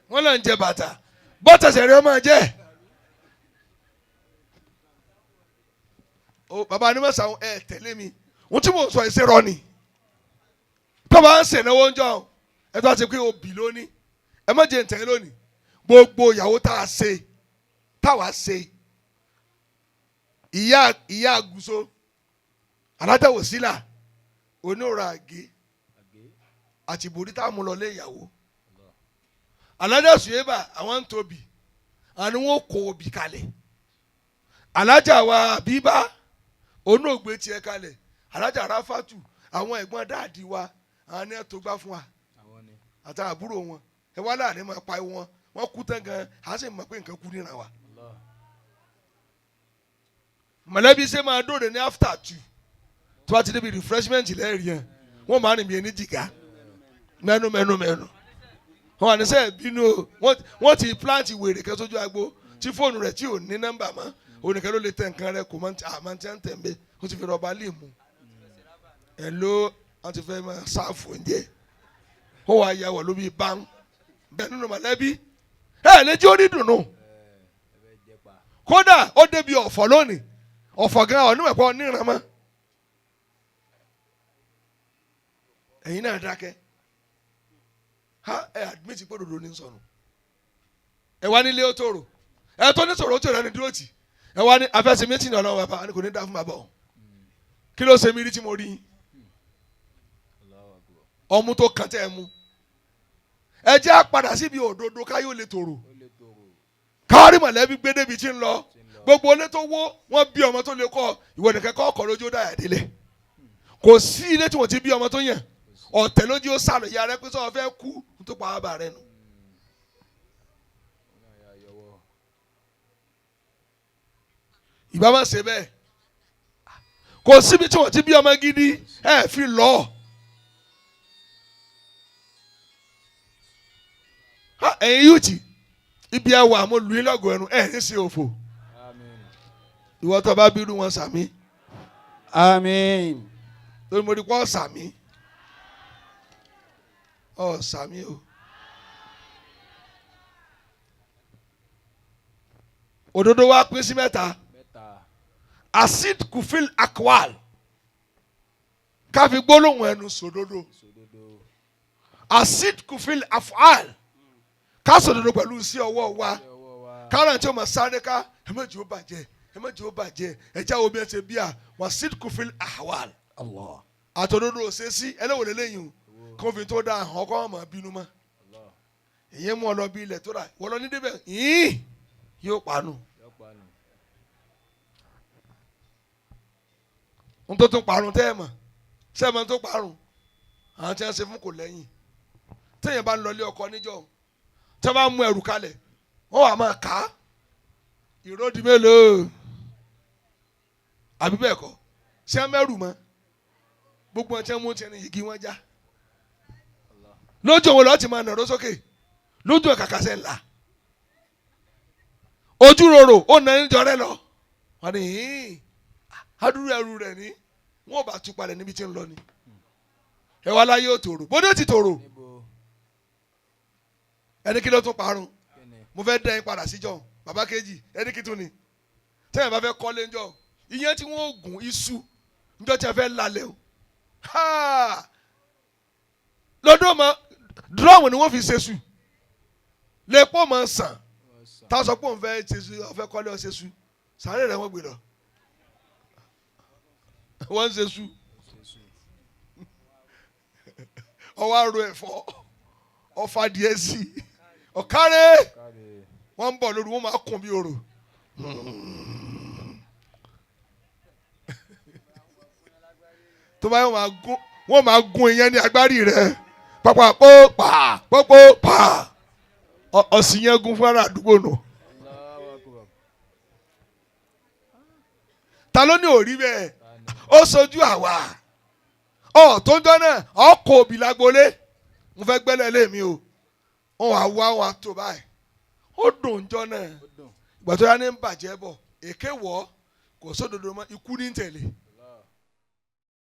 Wọ́n lọ ń jẹ bàtà bọ́tà sẹ̀rí ọmọ jẹ́ o bàbá ni mọ̀sán ẹ tẹ̀lé mi ohun tí mò ń sọ ẹ ṣe rọ ni tó bá ń ṣènáwó ń jọ ẹ tó bá ti pé obì lónìí ẹ má jẹ ntẹ̀yìn lónìí gbogbo ìyàwó tá a ṣe táwa ṣe ìyá ìyá àgùso alátẹ̀wò sílà onírò àgé àti ìbòrí tá a mú lọ lé ìyàwó alájà sùyẹ́bà àwọn ń tóbi àni wọn kò òbí kalẹ̀ alájà wa àbíbá onóògbé tiẹ̀ kalẹ̀ alájà ráfàtù àwọn ẹ̀gbọ́n dáàdi wa àwọn ni ẹ̀ tó gbá fún wa àtàwọn àbúrò wọn ẹ wá láàrin máa pa wọn wọn kú tán gan a sì mọ̀ pé nǹkan kú níran wa. Mọ̀lẹ́bí ṣe máa dóde ní after two tí wọ́n ti débi refreshment lẹ́rìí yẹn wọ́n máa rìn bí ẹni jìgá mẹ́nu mẹ́nu mẹ́nu wọ́n wà ní sẹ́ẹ̀ bínú o wọ́n ti plant wèrè kan sójú agbo tí fóònù rẹ̀ tí ò ní nọ́mbà mọ́ onìkan ló lè tẹ nǹkan rẹ̀ kò mọ̀ àmọ́ tí wọ́n ń tẹ̀ ń bẹ́ ó ti fi rọba lè mú ẹ̀ ló wọ́n ti fẹ́ máa ṣáàfù oúnjẹ ó wàá yà wọ̀ lóbi bán bẹ́ẹ̀ nínú mọ̀lẹ́bí ẹ̀ lè jẹ́ onídùnnú kódà ó débi ọ̀fọ̀ lónìí ọ̀fọ̀ gan ọ̀nùmẹ̀pọ̀ oníran mọ́ ẹ̀yin náà dákẹ́ ha ẹ admit pé òdodo ní sọnù ẹ wá nílé ó tòrò ẹ tó ní sọ̀rọ̀ ó tòrò ẹni dúró tì ẹ wá ní afẹ́sẹ̀ méjì ní ọlọ́run bàbá kò ní dá fún bàbá o kí ló ṣe mí rí tí mo rí yín ọmú tó kàn tẹ́ ẹ mú ẹ jẹ́ á padà síbi òdodo káyọ̀ lè tòrò kárí mọ̀lẹ́bí gbé débi tí ń lọ gbogbo ilé tó wó wọ́n bí ọmọ tó lè kọ́ ìwọ nìkan kọ́ ọkọ̀ lójú ó dáyà délé kò sí ilé tí wọ́n ti bí ọmọ tó yàn ọ̀tẹ̀ lójú ó sàlọ̀ ìyá rẹ pé sọ fẹ́ kú tó pa bàbá rẹ nù. Ìbá má ṣe bẹ́ẹ̀. Kò síbi tí wọ́n ti bí ọmọ gidi ẹ fi lọ. Ẹ̀yin yóò tì ibi ẹ wà mo lù yín lọ́gọ̀ọ́ ẹnu ẹ̀ ní ṣe òfò. Ìwọ tó bá bírú wọn sàmí. Àmín. Lórí mo rí pọ́ sàmí. Ọ̀ sàmí o. Òdodo wa pín sí mẹ́ta. Asid kufil akwal, káfi gbólóhùn ẹnu sòdodo. Asid kufil afual, ká sòdodo pẹ̀lú sí ọwọ́ wa, káràn tí o ma sáré ká ẹ má jẹ́ ó bàjẹ́, ẹ má jẹ́ ó bàjẹ́, ẹ já omi ẹsẹ̀ bíà. Wasid kufil ahwal, àtòdodo òṣèṣì ẹlẹ́wọ̀n lélẹ́yìn o, kó fi tó dáa hàn ọkọ ọmọ bínú mọ́. Ìyẹn mú ọ lọ bí ilẹ̀ tó rà wọ́n lọ ní débẹ̀ yìí yóò panu. N tó tún parun tẹ́ ẹ mọ̀ ṣé ẹ mọ̀ tó parun àwọn tí wọ́n ṣe fún kò lẹ́yìn. Téèyàn bá ń lọ ilé ọkọ níjọ́ tí wọ́n bá mú ẹrù kalẹ̀ wọ́n wà máa kà á ìròdì mélòó àbí bẹ́ẹ̀ kọ́, ṣé ẹ mẹ́rù mọ́ gbogbo ẹ̀ tí wọ́n mú tiẹ̀ ní yìgì wọn já lójú òun lọ́ọ́ ti máa nàró sókè lójú ẹ̀ kàkàṣẹ́ ńlá ojú rorò ó nà ní jọrẹ lọ wọn ni adúrú ẹrù rẹ ní wọn ò bá tú palẹ̀ níbi tí ń lọ ni. Ẹ wá láyé ò tòrò bóde ti tòrò ẹni kí ló tún parun. Mo fẹ́ dẹ́yìn padà síjọ́ bàbá kejì ẹni kí tún ni tẹ́yìn bá fẹ́ kọ́lé ńjọ́ ìyẹn tí wọ́n gùn iṣu ńjọ́ tí wọ́n fẹ́ lálẹ́ o lọ́dọ̀ mọ́ dúrọ́ọ̀mù ni wọ́n fi ṣe sùn lẹ́pọ̀ mọ́ sàn tá a sọ pé òun fẹ́ ṣe su ọ̀fẹ́ kọ́lé ọ̀ṣẹ́ su sàárè rẹ̀ wọ́n gbé lọ wọ́n ń ṣe su ọwọ́ àrò ẹ̀fọ́ ọ̀fà díẹ̀ sí ọ̀kárẹ́ wọ́n ń bọ̀ lóru wọ́n máa kùn bí orò. Tó bá yẹ wọ́n máa gún ìyẹn ní agbárí rẹ̀ pápá pópà pópó pa ọ̀sìn yẹn gún fún ara àdúgbò nù. Ta ló ní òrí bẹ́ẹ̀ ó sojú àwa ọ tó ń jọ náà ọkọ̀ òbí lágbolé mo fẹ́ gbẹ́lẹ̀ lé mi o wọn wà wá wọn tó báyìí ó dùn jọ náà ìgbà tó yá ní ń bàjẹ́ bọ̀ èké wọ̀ kò sódodo mọ́ ikú ní tẹ̀lé.